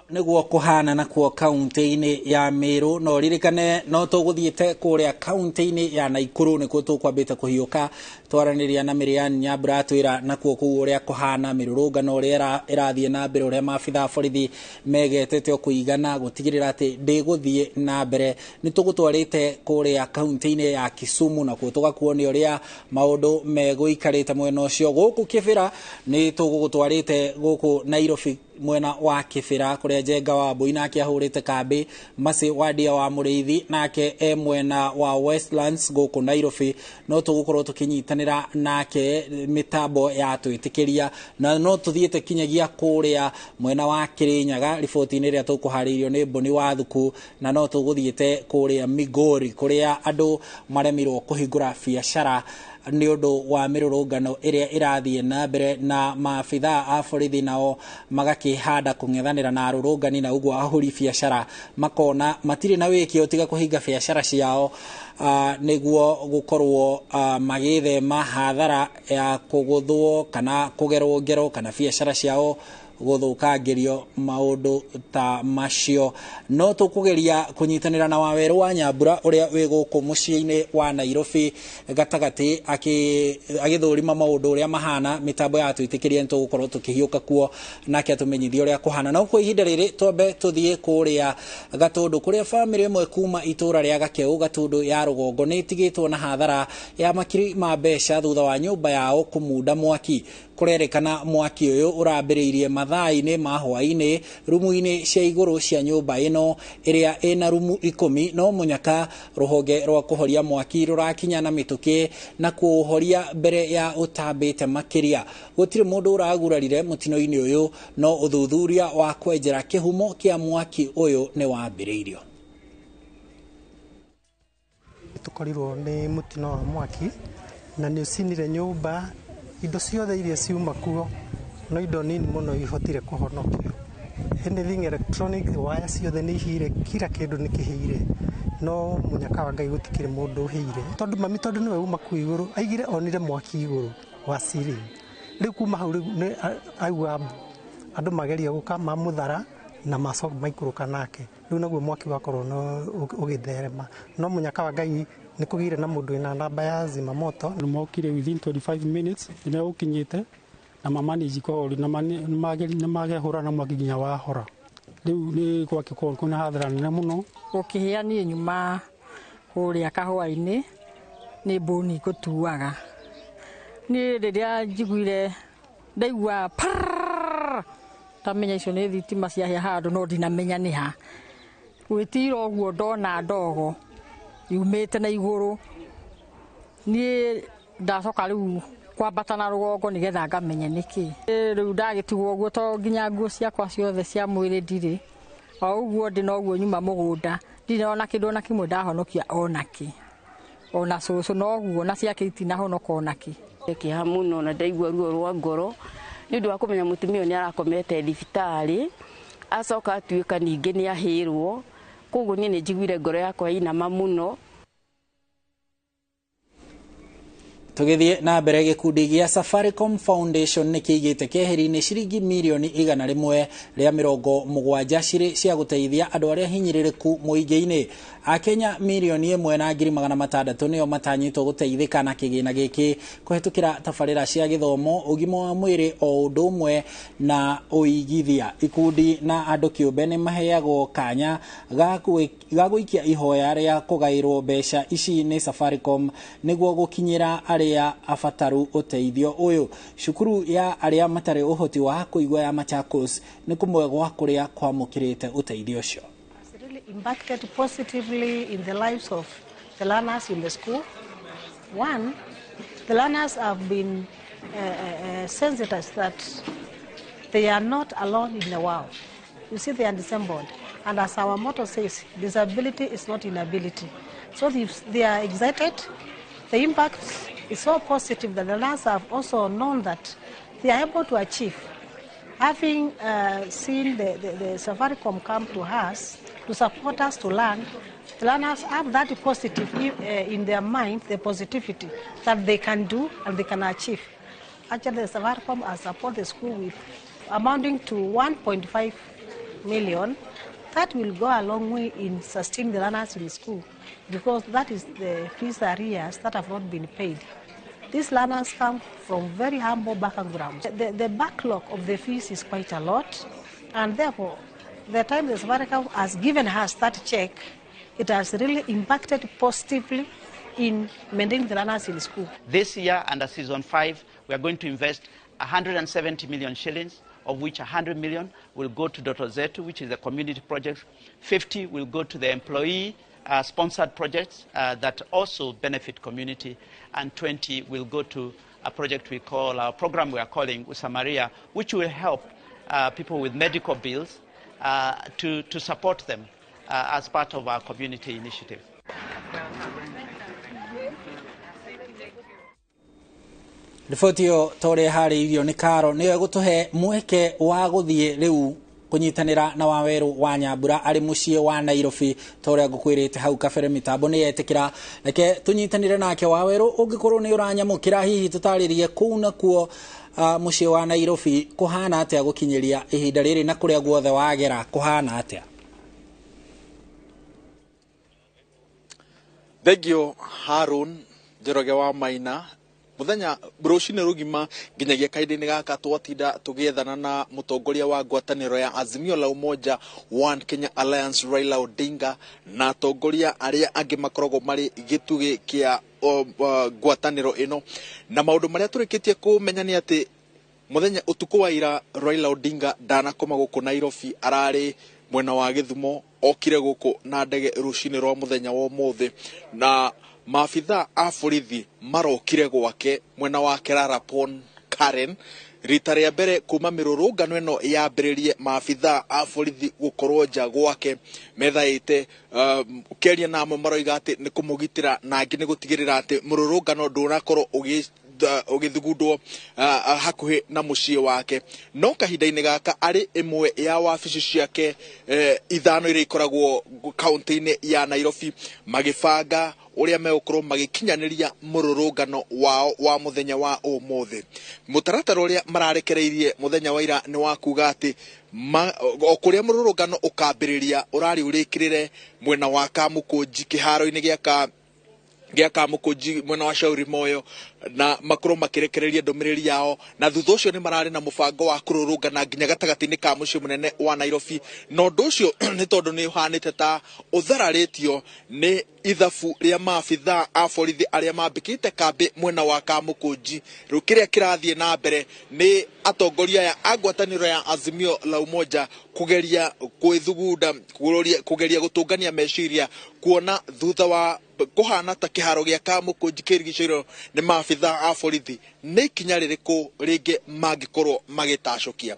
Speaker 1: Niguo kuhana nakuo kaunti-inĩ ya Meru no ririkane no tũgũthiĩte kũrĩa kaunti-inĩ ya Naikuru nĩkuo tũkwambĩte kũhiũka Twaranĩria na Miriam Nyambura atwĩra nakuo kũu ũrĩa kũhana, mĩrũrũngano ũrĩa ĩrathiĩ na mbere, ũrĩa maabitha a borithi megetete o kũigana gũtigĩrĩra atĩ ndĩgũthiĩ na mbere. Nĩ tũgũtwarĩte kũrĩa kaunti-inĩ ya Kisumu nakuo tũgakuonia ũrĩa maũndũ megũikarĩte mwena ũcio. Gũkũ Kĩbĩra nĩ tũgũgũtwarĩte gũkũ Nairobi mwena wa Kĩbĩra kũrĩa Njenga wa Mbui nake ahũrĩte kambĩ, Mercy Wandia wa Mũrĩithi nake e mwena wa Westlands gũkũ Nairobi. No tũgũkorwo tũkĩnyitanĩra nake mĩtambo ya twĩtĩkĩria, na no tũthiĩte kinyagia kũrĩa mwena wa Kĩrĩnyaga riboti-inĩ ĩrĩa tũkũharĩirio nĩ Mboni wa Thuku, na no tũgũthiĩte kũrĩa Migori kũrĩa andũ maremirwo kũhingũra biacara nĩ ũndũ wa mĩrũrũngano ĩrĩa ĩrathiĩ na mbere, na maabitha a borithi nao magakĩhanda kũng'ethanĩra na arũrũngani, na ũguo ahũri biacara makona matirĩ na wĩkio tiga kũhinga biacara ciao nĩguo gũkorwo magĩthema hathara ya kũgũthwo kana kũgerwo ngero kana biacara ciao gũthũkangĩrio maũndũ ta macio. No tũkũgeria kũnyitanĩra na Wawerũ wa Nyambura ũrĩa wĩ gũkũ mũciĩ-inĩ wa Nairobi gatagatĩ agĩthũrima maũndũ ũrĩa mahana. Mĩtambo ya twĩtĩkĩria nĩ tũgũkorwo tũkĩhiũka kuo nake atũmenyithie ũrĩa kũhana. No kwa ihinda rĩrĩ twambe tũthiĩ kũrĩa Gatũndũ kũrĩa bamĩrĩ ĩmwe kuma itũra rĩa Gakeu Gatũndũ ya rũgongo nĩ ĩtigĩtwo na hathara ya makiri ma mbeca thutha wa nyũmba yao kũmunda mwaki. Kũrerĩkana mwaki ũyũ ũrambĩrĩirie mathaa-inĩ ma hwaĩ-inĩ rumu-inĩ cia igũrũ cia nyũmba ĩno ĩrĩa ĩna rumu 10, no mũnyaka rũhonge rwa kũhoria mwaki rũrakinya na mĩtũkĩ na kũũhoria mbere ya ũtambĩte makĩria. Gũtirĩ mũndũ ũragurarire mũtino-inĩ ũyũ, no ũthuthuria wa kwenjera kĩhumo kĩa mwaki ũyũ nĩ wambĩrĩirio.
Speaker 2: Tũkorirwo nĩ mũtino wa mwaki na nĩ ũcinire nyũmba, indo ciothe iria ciuma kuo no indo nini mũno ihotire kũhonokio. Anything electronic, waya ciothe nĩ ihire, kila kĩndũ nĩ kĩhĩire, no mũnyaka wa Ngai gũtikĩrĩ mũndũ ũhĩire, tondũ mami tondũ nĩwe uma kũu igũrũ aigire onire mwaki igũrũ wa ceiling. Rĩu kuma hau rĩu nĩ aigua andũ mageria gũka mamũthara na macoka maikũrũka nake, rĩu naguo mwaki wakorwo no ũgĩtherema. No mũnyaka wa Ngai nĩ kũgĩire na mũndũ wĩna namba ya zimamoto.
Speaker 3: Nĩ mokire within 25 minutes nĩ megũkinyĩte na mamanage kũhoria na nĩ magehũra na mwaki nginya wahora. Rĩu nĩ gwakĩkorwo kwĩna hathara nene mũno.
Speaker 4: Gũkĩhĩa niĩ nyuma kũrĩa kahũa-inĩ nĩ mbũni ngũtuaga. Niĩ rĩrĩa njiguire ndaigua prrrr, ndamenya icio nĩ thitima ciahĩa handũ, no ndinamenya nĩ ha. Gwĩtira ũguo ndona ndogo yumĩte na igũrũ, niĩ ndacoka rĩu kwambata na rũgongo nĩgetha ngamenye nĩkĩ. Rĩu ndagĩtigwo ũguo to nginya nguo ciakwa ciothe cia mwĩrĩ ndirĩ, o ũguo ndĩ noguo nyuma mũgũnda, ndirĩ ona kĩndũ ona kĩmwe ndahonokia onakĩ, ona cũcũ noguo na ciake itinahonoka onakĩ.
Speaker 5: Kĩeha mũno na ndaigua ruo rwa ngoro nĩ ũndũ wa kũmenya mũtumia ũyũ nĩ arakomete thibitarĩ, acoka atuĩka ningĩ nĩ ahĩrwo, koguo niĩ nĩ njiguire ngoro yakwa ĩinama mũno.
Speaker 1: Tũgĩthiĩ na mbere, gĩkundi gĩa Safaricom Foundation nĩ kĩigĩte keheri-inĩ ciringi mirioni 170 cirĩ cia gũteithia andũ arĩa hinyĩrĩrĩku mũingĩ-inĩ. Akenya 1,600,000 nĩo matanyĩtwo gũteithĩka na kĩgĩna gĩkĩ kũhetũkĩra tabarĩra cia gĩthomo, ũgima wa mwĩrĩ o ũndũ ũmwe na ũigithia. Ikundi na andũ kĩũmbe nĩ maheagwo kanya ga gũikia ihoya rĩa kũgaĩrwo mbeca ici nĩ Safaricom nĩguo gũkinyĩra arĩa abataru ũteithio ũyũ. Cukuru ya arĩa matarĩ ũhoti wa kũigua ya Machakos nĩ kũmwe gwa kũrĩa kwamũkĩrĩte ũteithio ũcio.
Speaker 6: Impacted positively in the lives of the learners in the school. One, the learners have been sensitized that they are not alone in the world. You see, they are disabled. And as our motto says, disability is not inability. So if they are excited, the impact is so positive that the learners have also known that they are able to achieve. Having seen the Safaricom come to us to support us to learn, the learners have that positive in their mind, the positivity that they can do and they can achieve. Actually, the Safaricom has supported the school with amounting to 1.5 million. That will go a long way in sustaining the learners in school, because that is the fees arrears that have not been paid. These learners come from very humble backgrounds. The backlog of the fees is quite a lot, and therefore, the time the Safaricom has given us that check, it has really impacted positively in maintaining the learners in school.
Speaker 7: This year, under Season 5, we are going to invest 170 million shillings, of which 100 million will go to Ndoto Zetu, which is a community project. 50 will go to the employee sponsored projects that also benefit community, and 20 will go to a project we call, our program we are calling Usamaria, which will help people with medical bills to support them as part of our community initiative.
Speaker 1: Riboti ĩyo ta ũrĩa ĩharĩirio nĩ Karo nĩyo ĩgũtũhe mweke wa gũthiĩ rĩu kũnyitanĩra na Wawerũ wa Nyambura arĩ mũciĩ wa Nairobi ta ũrĩa ngũkwĩrĩte hau kabere mĩtambo nĩ yetĩkĩra. Reke tũnyitanĩre nake Wawerũ, ũngĩkorwo nĩ ũranyamũkĩra hihi tũtarĩrie kũu nakuo mũciĩ wa Nairobi kũhana atĩa gũkinyĩria ihinda rĩrĩ na kũrĩa guothe wagera kũhana atĩa?
Speaker 9: Thengio Harun Njoroge wa Maina. Muthenya rũcinĩ rũgima nginyagia kahinda-inĩ gaka twatinda tũgĩethana na mũtongoria wa ngwatanĩro ya Azimio la Umoja One Kenya Alliance Raila Odinga na atongoria arĩa angĩ makoragwo marĩ gĩtugĩ kĩa ngwatanĩro ĩno, na maũndũ marĩa tũrĩkĩtie kũmenya nĩ atĩ mũthenya ũtukũ wa ira Raila Odinga ndanakoma gũkũ Nairobi, ararĩ mwena wa Gĩthumo, okire gũkũ na ndege rũcinĩ rwa mũthenya wa ũmũthĩ, na maabithaa a borithi marokire gwake mwena wa Kerarapon Karen rita rĩa mbere kuma mĩrũrũngano ĩno yambĩrĩrie maabithaa a borithi gũkorwo nja gwake methaĩte. Ũkĩaria na amwe maroiga atĩ nĩ kũmũgitĩra na angĩ nĩ gũtigĩrĩra atĩ mũrũrũngano ndũnakorwo ũgĩthugundwo hakuhĩ na mũciĩ wake. No kahinda-inĩ gaka arĩ ĩmwe ya wabici ciake ithano iria ikoragwo kaunti-inĩ ya Nairobi magĩbanga ũrĩa megũkorwo magĩkinyanĩria mũrũrũngano wao wa mũthenya wa ũmũthĩ. Mũtaratara ũrĩa mararekereirie mũthenya wa ira nĩ wa kuga atĩ o kũrĩa mũrũrũngano ũkambĩrĩria ũrarĩ ũrĩkĩrĩre mwena wa Kamũkũnji kĩharo-inĩ gĩa Kamũkũnji mwena wa Shauri Moyo, na makorwo makirekereria ndũmĩrĩri yao, na thutha ũcio nĩ mararĩ na mũbango wa kũrũrũngana nginya gatagatĩ-inĩ ka mũciĩ mũnene wa Nairobi. Na ũndũ ũcio nĩ tondũ nĩ ũhanĩte ta ũthararĩtio nĩ ithabu rĩa maabithaa a borithi arĩa mambĩkĩte kambĩ mwena wa Kamũkũnji. Rĩu kĩrĩa kĩrathiĩ na mbere nĩ atongoria aya a ngwatanĩro ya Azimio la Umoja kũgeria gwĩthugunda, kũgeria gũtũngania meciria, kuona thutha wa kũhana ta kĩharo gĩa Kamũkũnji kĩrigicĩirio nĩ maabithaa a borithi nĩ ikinya rĩrĩkũ rĩngĩ mangĩkorwo magĩtacũkia.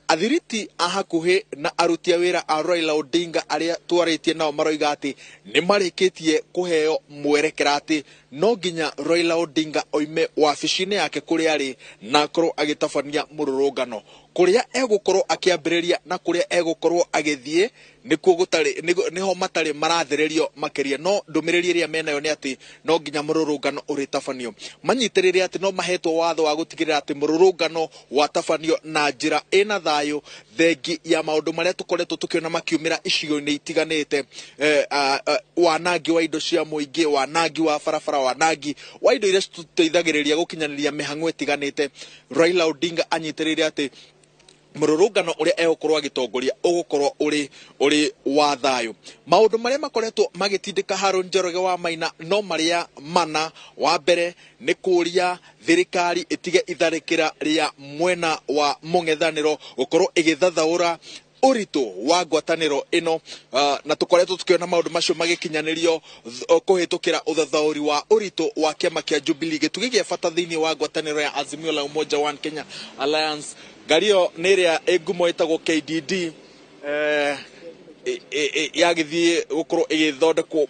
Speaker 9: Athiriti a hakuhĩ na aruti a wĩra a Raila Odinga arĩa twarĩtie nao maroiga atĩ nĩ marĩkĩtie kũheo mwerekera atĩ no nginya Raila Odinga oime wabici-inĩ yake kũrĩa arĩ na akorwo agĩtabania mũrũrũngano. Kũrĩa egũkorwo akĩambĩrĩria na kũrĩa egũkorwo agĩthiĩ nĩkuo gũtarĩ nĩho matarĩ marathĩrĩrio makĩria, no ndũmĩrĩri ĩrĩa menayo nĩ atĩ no nginya mũrũrũngano ũrĩtabanio. Manyitĩrĩre atĩ no mahetwo watho wa gũtigĩrĩra atĩ mũrũrũngano watabanio na njĩra ĩna thayũ, thengi ya maũndũ marĩa tũkoretwo tũkĩona makiumĩra icigo-inĩ itiganĩte, wanangi wa indo cia mũingĩ, wanangi wa barabara, wanangi wa indo iria citũteithagĩrĩria gũkinyanĩria mĩhang'o ĩtiganĩte. Raila Odinga anyitĩrĩire atĩ mũrũrũngano ũrĩa egũkorwo agĩtongoria ũgũkorwo ũrĩ wa thayũ. Maũndũ marĩa makoretwo magĩtindĩka Harũni Njoroge wa Maina no marĩa mana. Wa mbere nĩ kũũria thirikari ĩtige itharĩkĩra rĩa mwena wa mũng'ethanĩro gũkorwo ĩgĩthathaũra ũritũ wa ngwatanĩro ĩno, na tũkoretwo tũkĩona maũndũ macio magĩkinyanĩrio kũhĩtũkĩra ũthathaũri wa ũritũ wa kĩama kĩa Jubilee, gĩtugĩ gĩa bata thĩinĩ wa ngwatanĩro ya Azimio la Umoja One Kenya Alliance. Ngari ĩyo nĩ ĩrĩa ĩ ngumo ĩtagwo KDD, yagĩthiĩ gũkorwo ĩgĩthondekwo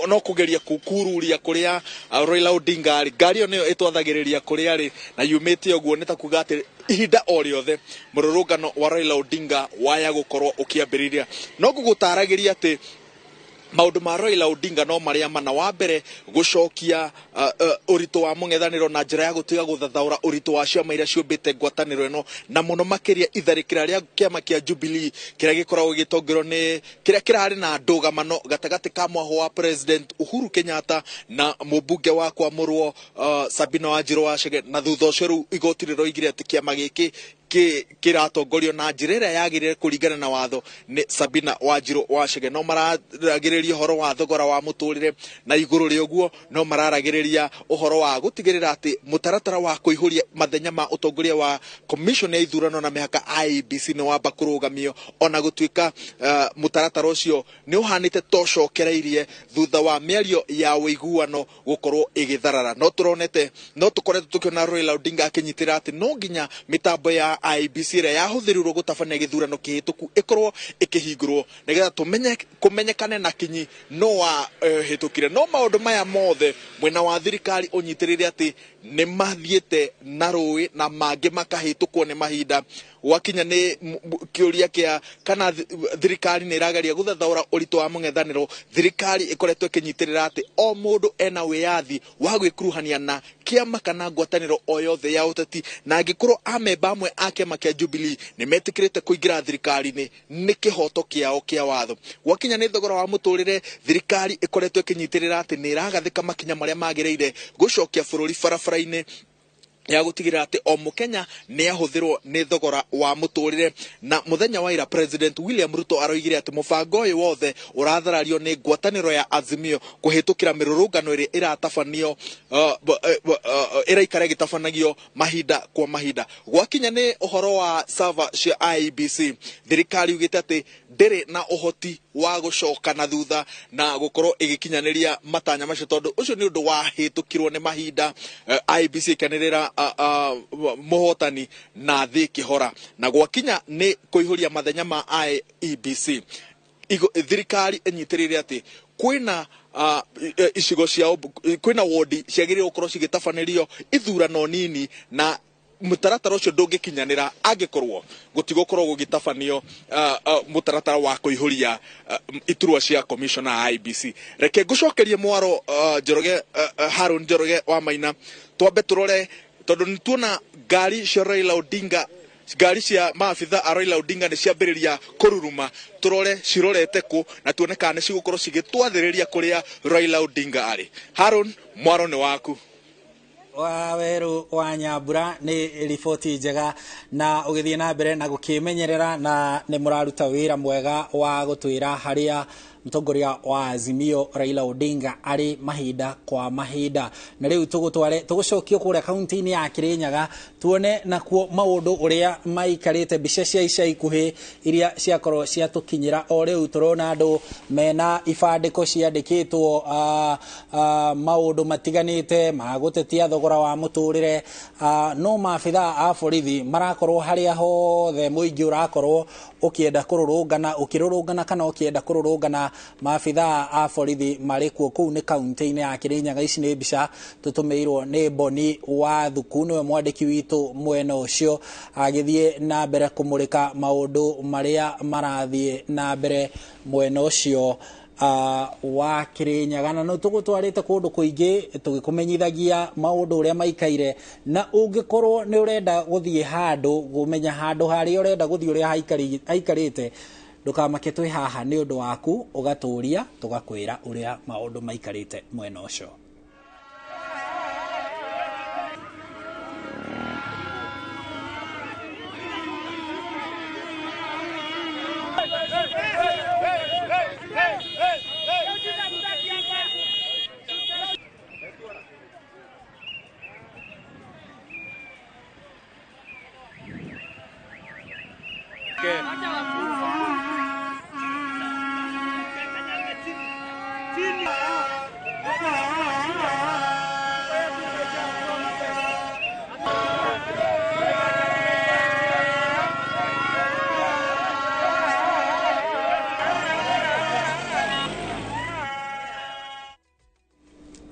Speaker 9: no kũgeria kururia kũrĩa Raila Odinga arĩ. Ngari ĩyo nĩyo ĩtwathagĩrĩria kũrĩa arĩ na yumĩte ũguo nĩ ta kuga atĩ ihinda o rĩothe mũrũrũngano wa Raila Odinga waya gũkorwo ũkĩambĩrĩria. No ngũgũtaragĩria atĩ Maundu ma Raila Odinga no maria mana. Wa mbere gucokia uritu wa mung'ethaniro na njira ya gutiga guthathaura uritu wa ciama iria ciumbite ngwataniro ino, na muno makiria itharikira ria kiama kia Jubilee kiria gikoragwo gigĩtongorio ni kiria kirari na ndugamano gatagati ka mwaho wa President Uhuru Kenyatta na mubunge wa kwamurwo Sabina Wanjiru wa Chege. Na thutha ũcio rĩu igoti rĩroigire atĩ kĩama gĩkĩ kĩratongorio na njĩra ĩrĩa yagĩrĩire kũringana na watho nĩ Sabina Wanjiru wa Chege. No mararagĩrĩria ũhoro wa thogora wa mũtũrĩre, na igũrũ rĩa ũguo no mararagĩrĩria ũhoro wa gũtigĩrĩra atĩ mũtaratara wa kũihũria mathenya ma ũtongoria wa Commission ya ithurano na mĩhaka IEBC nĩ wamba kũrũgamio, ona gũtuĩka mũtaratara ũcio nĩ ũhanĩte ta ũcokereirie thutha wa mĩario ya ũiguano gũkorwo ĩgĩtharara. No tũronete, no tũkoretwo tũkĩona Raila Odinga akĩnyitĩrĩra atĩ no nginya mĩtambo ya IEBC ĩrĩa yahũthĩrirwo gũtabania gĩthurano kĩhĩtũku ĩkorwo ĩkĩhingũrwo nĩgetha tũmenye kũmenyekane na kinyi no wa hĩtũkire. No maũndũ maya mothe mwena wa thirikari ũnyitĩrĩire atĩ nĩ mathiĩte na rũĩ na mangĩ makahĩtũkwo nĩ mahinda. Gwakinya nĩ kĩũria kĩa kana thirikari nĩ ĩrageria gũthathaũra ũritũ wa mũng'ethanĩro, thirikari ĩkoretwo ĩkĩnyitĩrĩra atĩ o mũndũ ena wĩyathi wa gwĩkuruhania na kĩama kana ngwatanĩro o yothe ya ũteti, na angĩkorwo amemba amwe a kĩama kĩa Jubilee nĩ metĩkĩrĩte kũingĩra thirikari-inĩ nĩ kĩhoto kĩao kĩa watho. Gwakinya nĩ thogora wa mũtũrĩre, thirikari ĩkoretwo ĩkĩnyitĩrĩra atĩ nĩ ĩragathĩka makinya marĩa magĩrĩire gũcokia bũrũri barabara-inĩ ya gũtigĩrĩra atĩ o mũkenya nĩ ahũthĩrwo nĩ thogora wa mũtũrĩre. Na mũthenya wa ira President William Ruto aroigire atĩ mũbango ũyũ wothe ũratharario nĩ ngwatanĩro ya Azimio kũhĩtũkĩra mĩrũrũngano ĩrĩa ĩratabanio ĩraikara ĩgĩtabanagio mahinda kwa mahinda. Gwakinya nĩ ũhoro wa server cia IEBC, thirikari yugĩte atĩ ndĩrĩ na ũhoti wa gũcoka na thutha na gũkorwo ĩgĩkinyanĩria matanya macio, tondũ ũcio nĩ ũndũ wahĩtũkirwo nĩ mahinda. IEBC ĩkanĩrĩra mũhotani na thĩ ĩkĩhora. Na gwakinya nĩ kũihũria mathenya ma IEBC, thirikari ĩnyitĩrĩire atĩ kwĩna icigo cia kwĩna wodi ciagĩrĩirwo gũkorwo cigĩtabanĩrio ithurano nini, na mũtaratara ũcio ndũngĩkinyanĩra angĩkorwo gũtigũkorwo gũgĩtabanio mũtaratara wa kũihũria iturwa cia commissioner IEBC. Reke ngũcokerie mwaro Njoroge, Harun Njoroge wa Maina, twambe tũrore tondũ nĩ tuona ngari cia Raila Odinga, ngari cia maabitha a Raila Odinga nĩ ciambĩrĩria kũruruma. Tũrore cirorete kũ na tuone kana nĩ cigũkorwo cigĩtwathĩrĩria kũrĩa Raila Odinga arĩ. Harun, mwaro nĩ waku.
Speaker 1: Wa Weru wa Nyambura, nĩ riboti njega na ũgĩthiĩ na mbere na gũkĩmenyerera, na nĩ mũraruta wĩra mwega wa gũtwĩra harĩa mũtongoria wa Azimio Raila Odinga arĩ mahinda kwa mahinda. Na rĩu tũgũtware tũgũcokio kũrĩa kaunti-inĩ ya Kirinyaga tuone nakuo maũndũ ũrĩa maikarĩte, mbica cia ica ikuhĩ iria ciakorwo ciatũkinyĩra o rĩu. Tũrona andũ mena ibandĩko ciandĩkĩtwo maũndũ matiganĩte ma gũtetia thogora wa mũtũrĩre, no maabitha a borithi marakorwo harĩa hothe mũingĩ ũrakorwo ũkĩenda kũrũrũngana, ũkĩrũrũngana kana ũkĩenda kũrũrũngana, maabitha a borithi marĩ kuo. Kũu nĩ kaunti-inĩ ya Kirinyaga. Ici nĩ mbica tũtũmĩirwo nĩ Boni wa Thuku, nĩwe mwandĩki witũ mwena ũcio, agĩthiĩ na mbere kũmũrĩka maũndũ marĩa marathiĩ na mbere mwena ũcio wa Kirinyaga. Na no tũgũtwarĩte kũndũ kũingĩ tũgĩkũmenyithagia maũndũ ũrĩa maikaire, na ũngĩkorwo nĩ ũrenda gũthiĩ handũ, kũmenya handũ harĩa ũrenda gũthiĩ ũrĩa haikarĩte, ndũkamake, twĩ haha nĩ ũndũ waku, ũgatũria tũgakwĩra ũrĩa maũndũ maikarĩte mwena ũcio.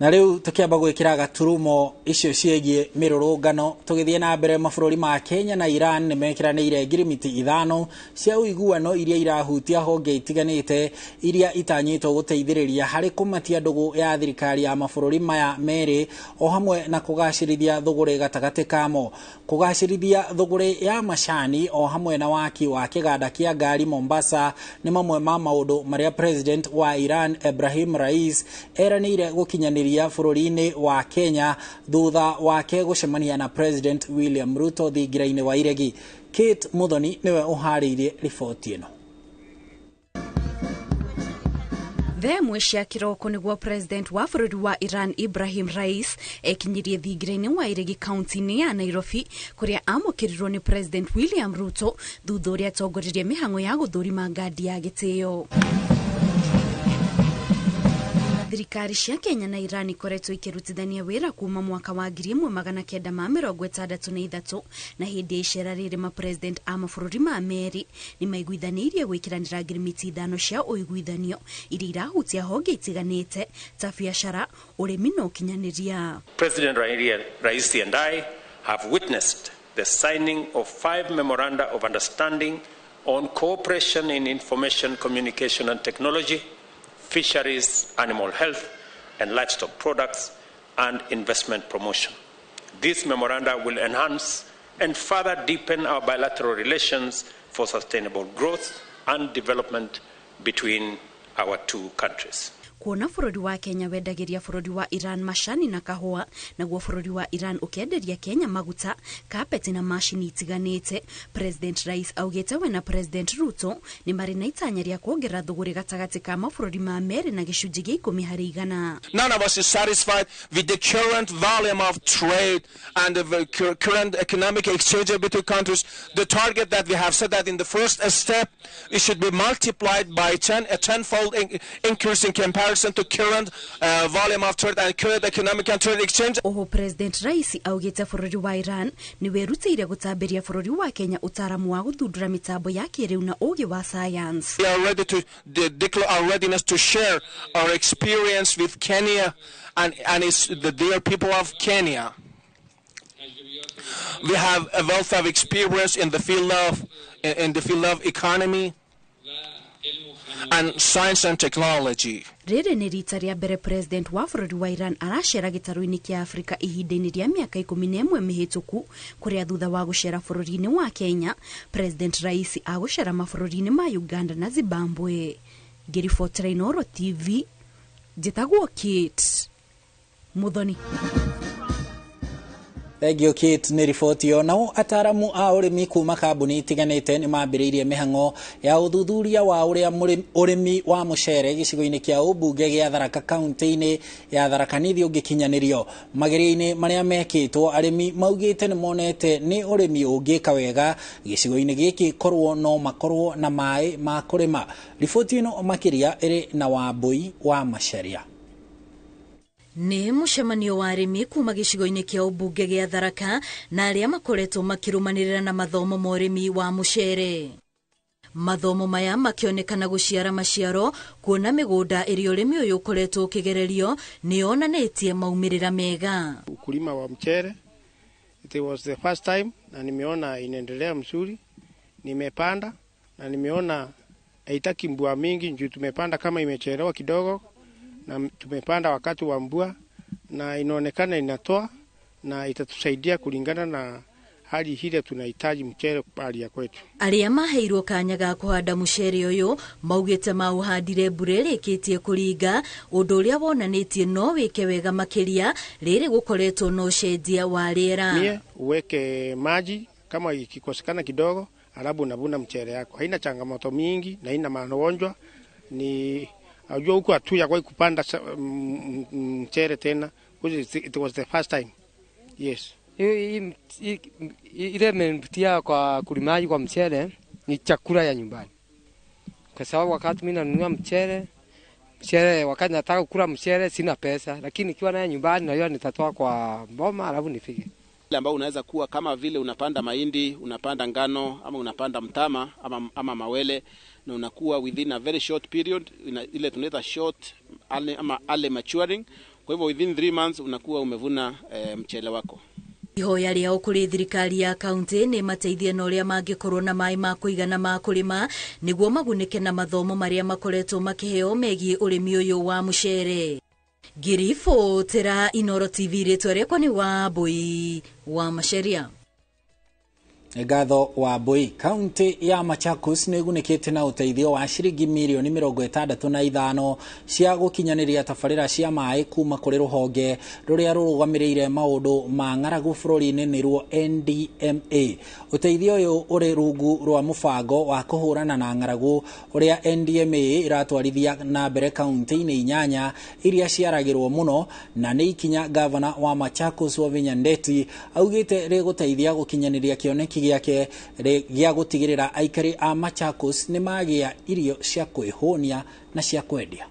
Speaker 1: Na rĩu tũkĩamba gwĩkĩra gaturumo icio ciĩgiĩ mĩrũrũngano, tũgĩthiĩ na mbere, mabũrũri ma Kenya na Iran nĩ mekĩranĩire ngirimiti 5 cia ũiguano iria irahutia honge itiganĩte iria itanyĩtwo gũteithĩrĩria harĩ kũmatia ndũgũ ya thirikari ya mabũrũri maya merĩ, o hamwe na kũgacĩrithia thũgũrĩ gatagatĩ kamo. Kũgacĩrithia thũgũrĩ ya macani o hamwe na waki wa kĩganda kĩa ngari Mombasa nĩ mamwe ma maũndũ marĩa President wa Iran Ebrahim Rais eranĩire gũkinyanĩria bũrũri-inĩ wa Kenya thutha wake gũcemania na President William Ruto thingira-inĩ wa Iregi. Kate Muthoni nĩwe ũharĩirie riboti ĩno.
Speaker 10: Thaa ĩmwe cia kĩroko nĩguo President wa bũrũri wa Iran Ibrahim Rais ekinyirie thingira-inĩ wa Iregi kaunti-inĩ ya Nairobi, kũrĩa amũkĩrirwo nĩ President William Ruto thutha ũrĩa atongoririe mĩhang'o ya gũthũrima ngandi ya gĩtĩo. Thirikari cia Kenya na Iran ikoretwo ikĩrutithania wĩra kuma mwaka wa 1963, na hĩndĩ ya icera rĩrĩ ma president a mabũrũri ma merĩ nĩ maiguithanĩirie gwĩkĩranĩra ngirimiti 5 cia ũiguithanio iria irahutia honge itiganĩte ta biacara, ũrĩmi na ũkinyanĩria.
Speaker 11: President Raisi and I have witnessed the signing of 5 memoranda of understanding on cooperation in information, communication and technology, fisheries, animal health and livestock products, and investment promotion. This memoranda will enhance and further deepen our bilateral relations for sustainable growth and development between our two countries.
Speaker 10: Kuona bũrũri wa Kenya wendagĩria bũrũri wa Iran macani na kahũa, naguo bũrũri wa Iran ũkenderia Kenya maguta, kapeti na macini itiganĩte. President Rais augĩte we na President Ruto nĩ marĩ na itanya rĩa kuongerera thũgũrĩ gatagatĩ ka mabũrũri ma merĩ na gĩcunjĩ gĩa 10%.
Speaker 12: None of us is satisfied with the current volume of trade and the current economic exchange between countries. The target that we have set that in the first step, it should be multiplied by 10, a tenfold increase in comparison to current volume of trade and current economic and trade exchange.
Speaker 10: Oho President Raisi augite bũrũri wa Iran nĩ wĩrutĩire gũtambĩria bũrũri wa Kenya ũtaaramu wa gũthundũra mĩtambo ya kĩrĩu na ũũgĩ wa science.
Speaker 12: We are ready to declare our readiness to share our experience with Kenya and it's the dear people of Kenya. We have a wealth of experience in the field of economy and science and technology.
Speaker 10: Rĩrĩ nĩ rita rĩa mbere President wa bũrũri wa Iran aracera gĩtarũ-inĩ kĩa Afrika ihinda-inĩ rĩa mĩaka 11 mĩhĩtũku, kũrĩa thutha wa gũcera bũrũri-inĩ wa Kenya, President Raisi agũcera mabũrũri-inĩ ma Uganda na Zimbabwe. Ngĩribotera Inooro TV, njĩtagwo Kate Muthoni.
Speaker 1: Thank you Kate nĩ riboti ĩyo. Nao ataramu a ũrĩmi kuma kambuni itiganĩte nĩ mambĩrĩirie mĩhang'o ya ũthuthuria wa ũrĩa ũrĩmi wa mũcere gĩcigo-inĩ kĩa ũmbunge gĩa Tharaka kaunti-inĩ ya Tharaka Nithi ũngĩkinyanĩrio. Magerio-inĩ marĩa mekĩtwo, arĩmi maugĩte nĩ monete nĩ ũrĩmi ũngĩka wega gĩcigo-inĩ gĩkĩ korwo no makorwo na maĩ ma kũrĩma. Riboti ĩno makĩria ĩrĩ na Wambui wa Macharia.
Speaker 13: Nĩ mũcemanio wa arĩmi kuma gĩcigo-inĩ kĩa ũmbunge gĩa Tharaka na arĩa makoretwo makĩrũmanĩrĩra na mathomo ma ũrĩmi wa mũcere. Mathomo maya makĩonekana gũciara maciaro, kuona mĩgũnda ĩrĩa ũrĩmi ũyũ ũkoretwo ũkĩgererio nĩ yonanĩtie maumĩrĩra mega.
Speaker 14: Ukulima wa mchere, it was the first time na nimeona inaendelea mzuri. Nimepanda na nimeona haitaki mvua mingi, juu tumepanda kama imechelewa kidogo, na tumepanda wakati wa mvua na inaonekana inatoa na itatusaidia kulingana na hali hile tunahitaji mchere hali ya kwetu.
Speaker 13: Arĩa maheirwo kanya ga kũhanda mũcere ũyũ maugĩte maũhandire mbura ĩrĩkĩtie kũringa, ũndũ ũrĩa wonanĩtie no wĩke wega makĩria rĩrĩ gũkoretwo na ũcenjia wa rĩera.
Speaker 14: Mie uweke maji kama ikikosekana kidogo, alafu unavuna mchere yako. Haina changamoto mingi na haina magonjwa. Ni ajua huku hatuya kwa kupanda mchere tena, because it was the first time. Yes.
Speaker 15: Ile imenivutia kwa kulimaji kwa mchere ni chakula ya nyumbani. Kwa sababu wakati mimi nanunua mchere, wakati nataka kula mchere sina pesa, lakini nikiwa naye nyumbani najua nitatoa kwa mboma alafu nifike.
Speaker 16: Ambao unaweza kuwa kama vile unapanda mahindi, unapanda ngano ama unapanda mtama ama mawele, na unakuwa within a very short period, ile tunaita short ama early maturing, Kwa hivyo within 3 months unakuwa umevuna mchele wako.
Speaker 13: Ihoya rĩao kũrĩ thirikari ya kaunti nĩ mateithie na ũrĩa mangĩkorwo na maĩ ma kũigana ma kũrĩma nĩguo magunĩke na mathomo marĩa makoretwo makĩheo megiĩ ũrĩmi ũyũ wa mũcere. Ngĩribotera Inooro TV, rĩtwa rĩakwa nĩ Wambui wa Macharia.
Speaker 1: Ngatho Wambui. Kaunti ya Machakos nĩ ĩgunĩkĩte na ũteithio wa ciringi mirioni 65 cia gũkinyanĩria tabarĩra cia maĩ kuma kũrĩ rũhonge rũrĩa rũrũgamĩrĩire maũndũ ma ng'aragu bũrũri-inĩ nĩruo NDMA. Ũteithio ũyũ ũrĩ rungu rwa mũbango wa kũhũrana na ng'aragu ũrĩa NDMA ĩratwarithia na mbere kaunti-inĩ 8 iria ciaragĩrwo mũno, na nĩ ikinya gavana wa Machakos Wavinya Ndeti augĩte rĩgũteithia gũkinyanĩria kĩoneki gĩake gĩa gũtigĩrĩra aikari a Machakos nĩ magĩa irio cia kwĩhũnia na cia kwendia.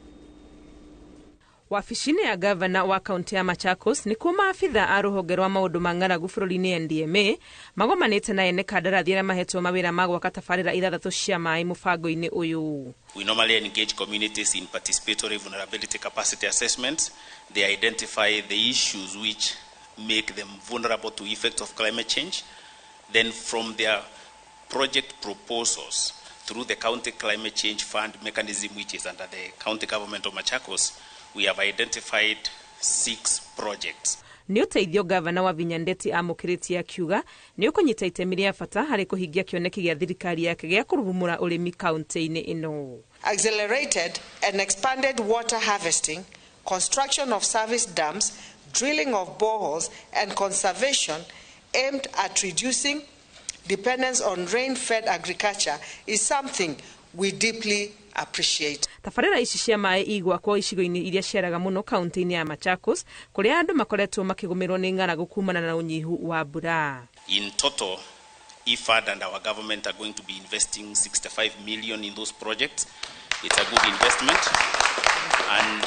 Speaker 17: Wabici-inĩ ya gavana wa kaunti ya Machakos nĩkuo maabitha a rũhonge rwa maũndũ ma ng'aragu bũrũri-inĩ NDMA magomanĩte na ene kandarathi arĩa mahetwo mawĩra ma gwaka tabarĩra 6 cia maĩ mũbango-inĩ ũyũ.
Speaker 18: We normally engage communities in participatory vulnerability capacity assessments. They identify the issues which make them vulnerable to effects of climate change. Then from their project proposals through the County Climate Change Fund mechanism, which is under the county government of Machakos, we have identified 6 projects.
Speaker 17: Nĩ ũteithio gavana Wavinya Ndeti amũkĩrĩtie akiuga nĩ ũkũnyita itemi rĩa bata harĩ kũhingia kĩoneki gĩa thirikari yake gĩa kũrurumũra ũrĩmi kaunti-inĩ ĩno.
Speaker 19: Accelerated and expanded water harvesting, construction of service dams, drilling of boreholes and conservation aimed at reducing dependence on rain-fed agriculture is something we deeply appreciate.
Speaker 17: Tabarĩra ici cia maĩ igwakwo icigo-inĩ iria ciaraga mũno kaunti-inĩ ya Machakos kũrĩa andũ makoretwo makĩgũmĩrwo nĩ ng'aragu kumana na ũnyihu wa mbura.
Speaker 18: In total, IFAD and our government are going to be investing 65 million in those projects. It's a good investment. And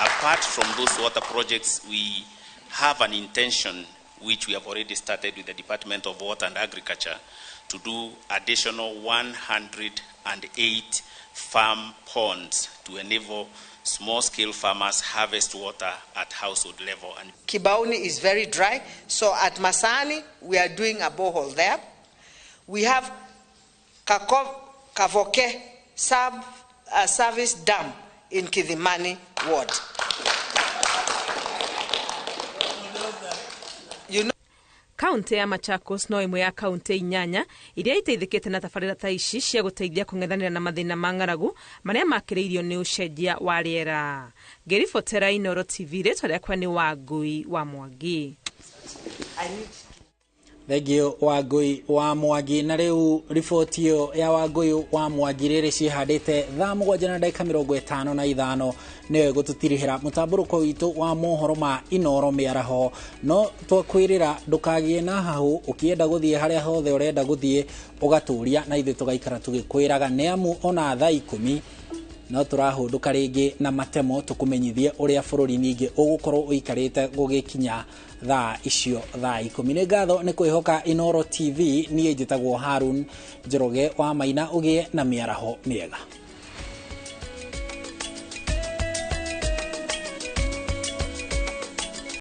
Speaker 18: apart from those water projects, we have an intention which we have already started with the Department of Water and Agriculture to do additional 108 farm ponds to enable small-scale farmers harvest water at household level. And
Speaker 19: Kibaoni is very dry, so at Masani we are doing a borehole there. We have Kavoke sub-service dam in Kithimani ward.
Speaker 17: Kaunti ya Machakos no ĩmwe ya kaunti 8 iria iteithĩkĩte na tabarĩra ta ici cia gũteithia kũng'ethanĩra na mathĩna ma ng'aragu marĩa makĩrĩirio nĩ ũcenjia wa rĩera. Ngĩribotera Inooro TV, rĩtwa rĩakwa nĩ Wangui wa Mwangi.
Speaker 1: Thengio Wangui wa Mwangi. Na rĩu riboti ĩyo ya Wangui wa Mwangi rĩrĩ ciĩhandĩte thaa 7:55 nĩyo ĩgũtũtirihĩra mũtambũrũko witũ wa mohoro ma Inooro mĩaraho. No twakwĩrĩra ndũkagĩe na hahũ ũkĩenda gũthiĩ harĩa hothe ũrenda gũthiĩ ũgatũria, na ithuĩ tũgaikara tũgĩkwĩraga nĩ amu ona thaa 10 no tũrahũndũka rĩngĩ na matemo tũkũmenyithie ũrĩa bũrũri ningĩ ũgũkorwo ũikarĩte gũgĩkinya thaa icio thaa 10. Nĩ ngatho nĩ kwĩhoka Inooro TV. Niĩ njĩtagwo Harun Njoroge wa Maina. Ũgĩe na mĩaraho mĩega.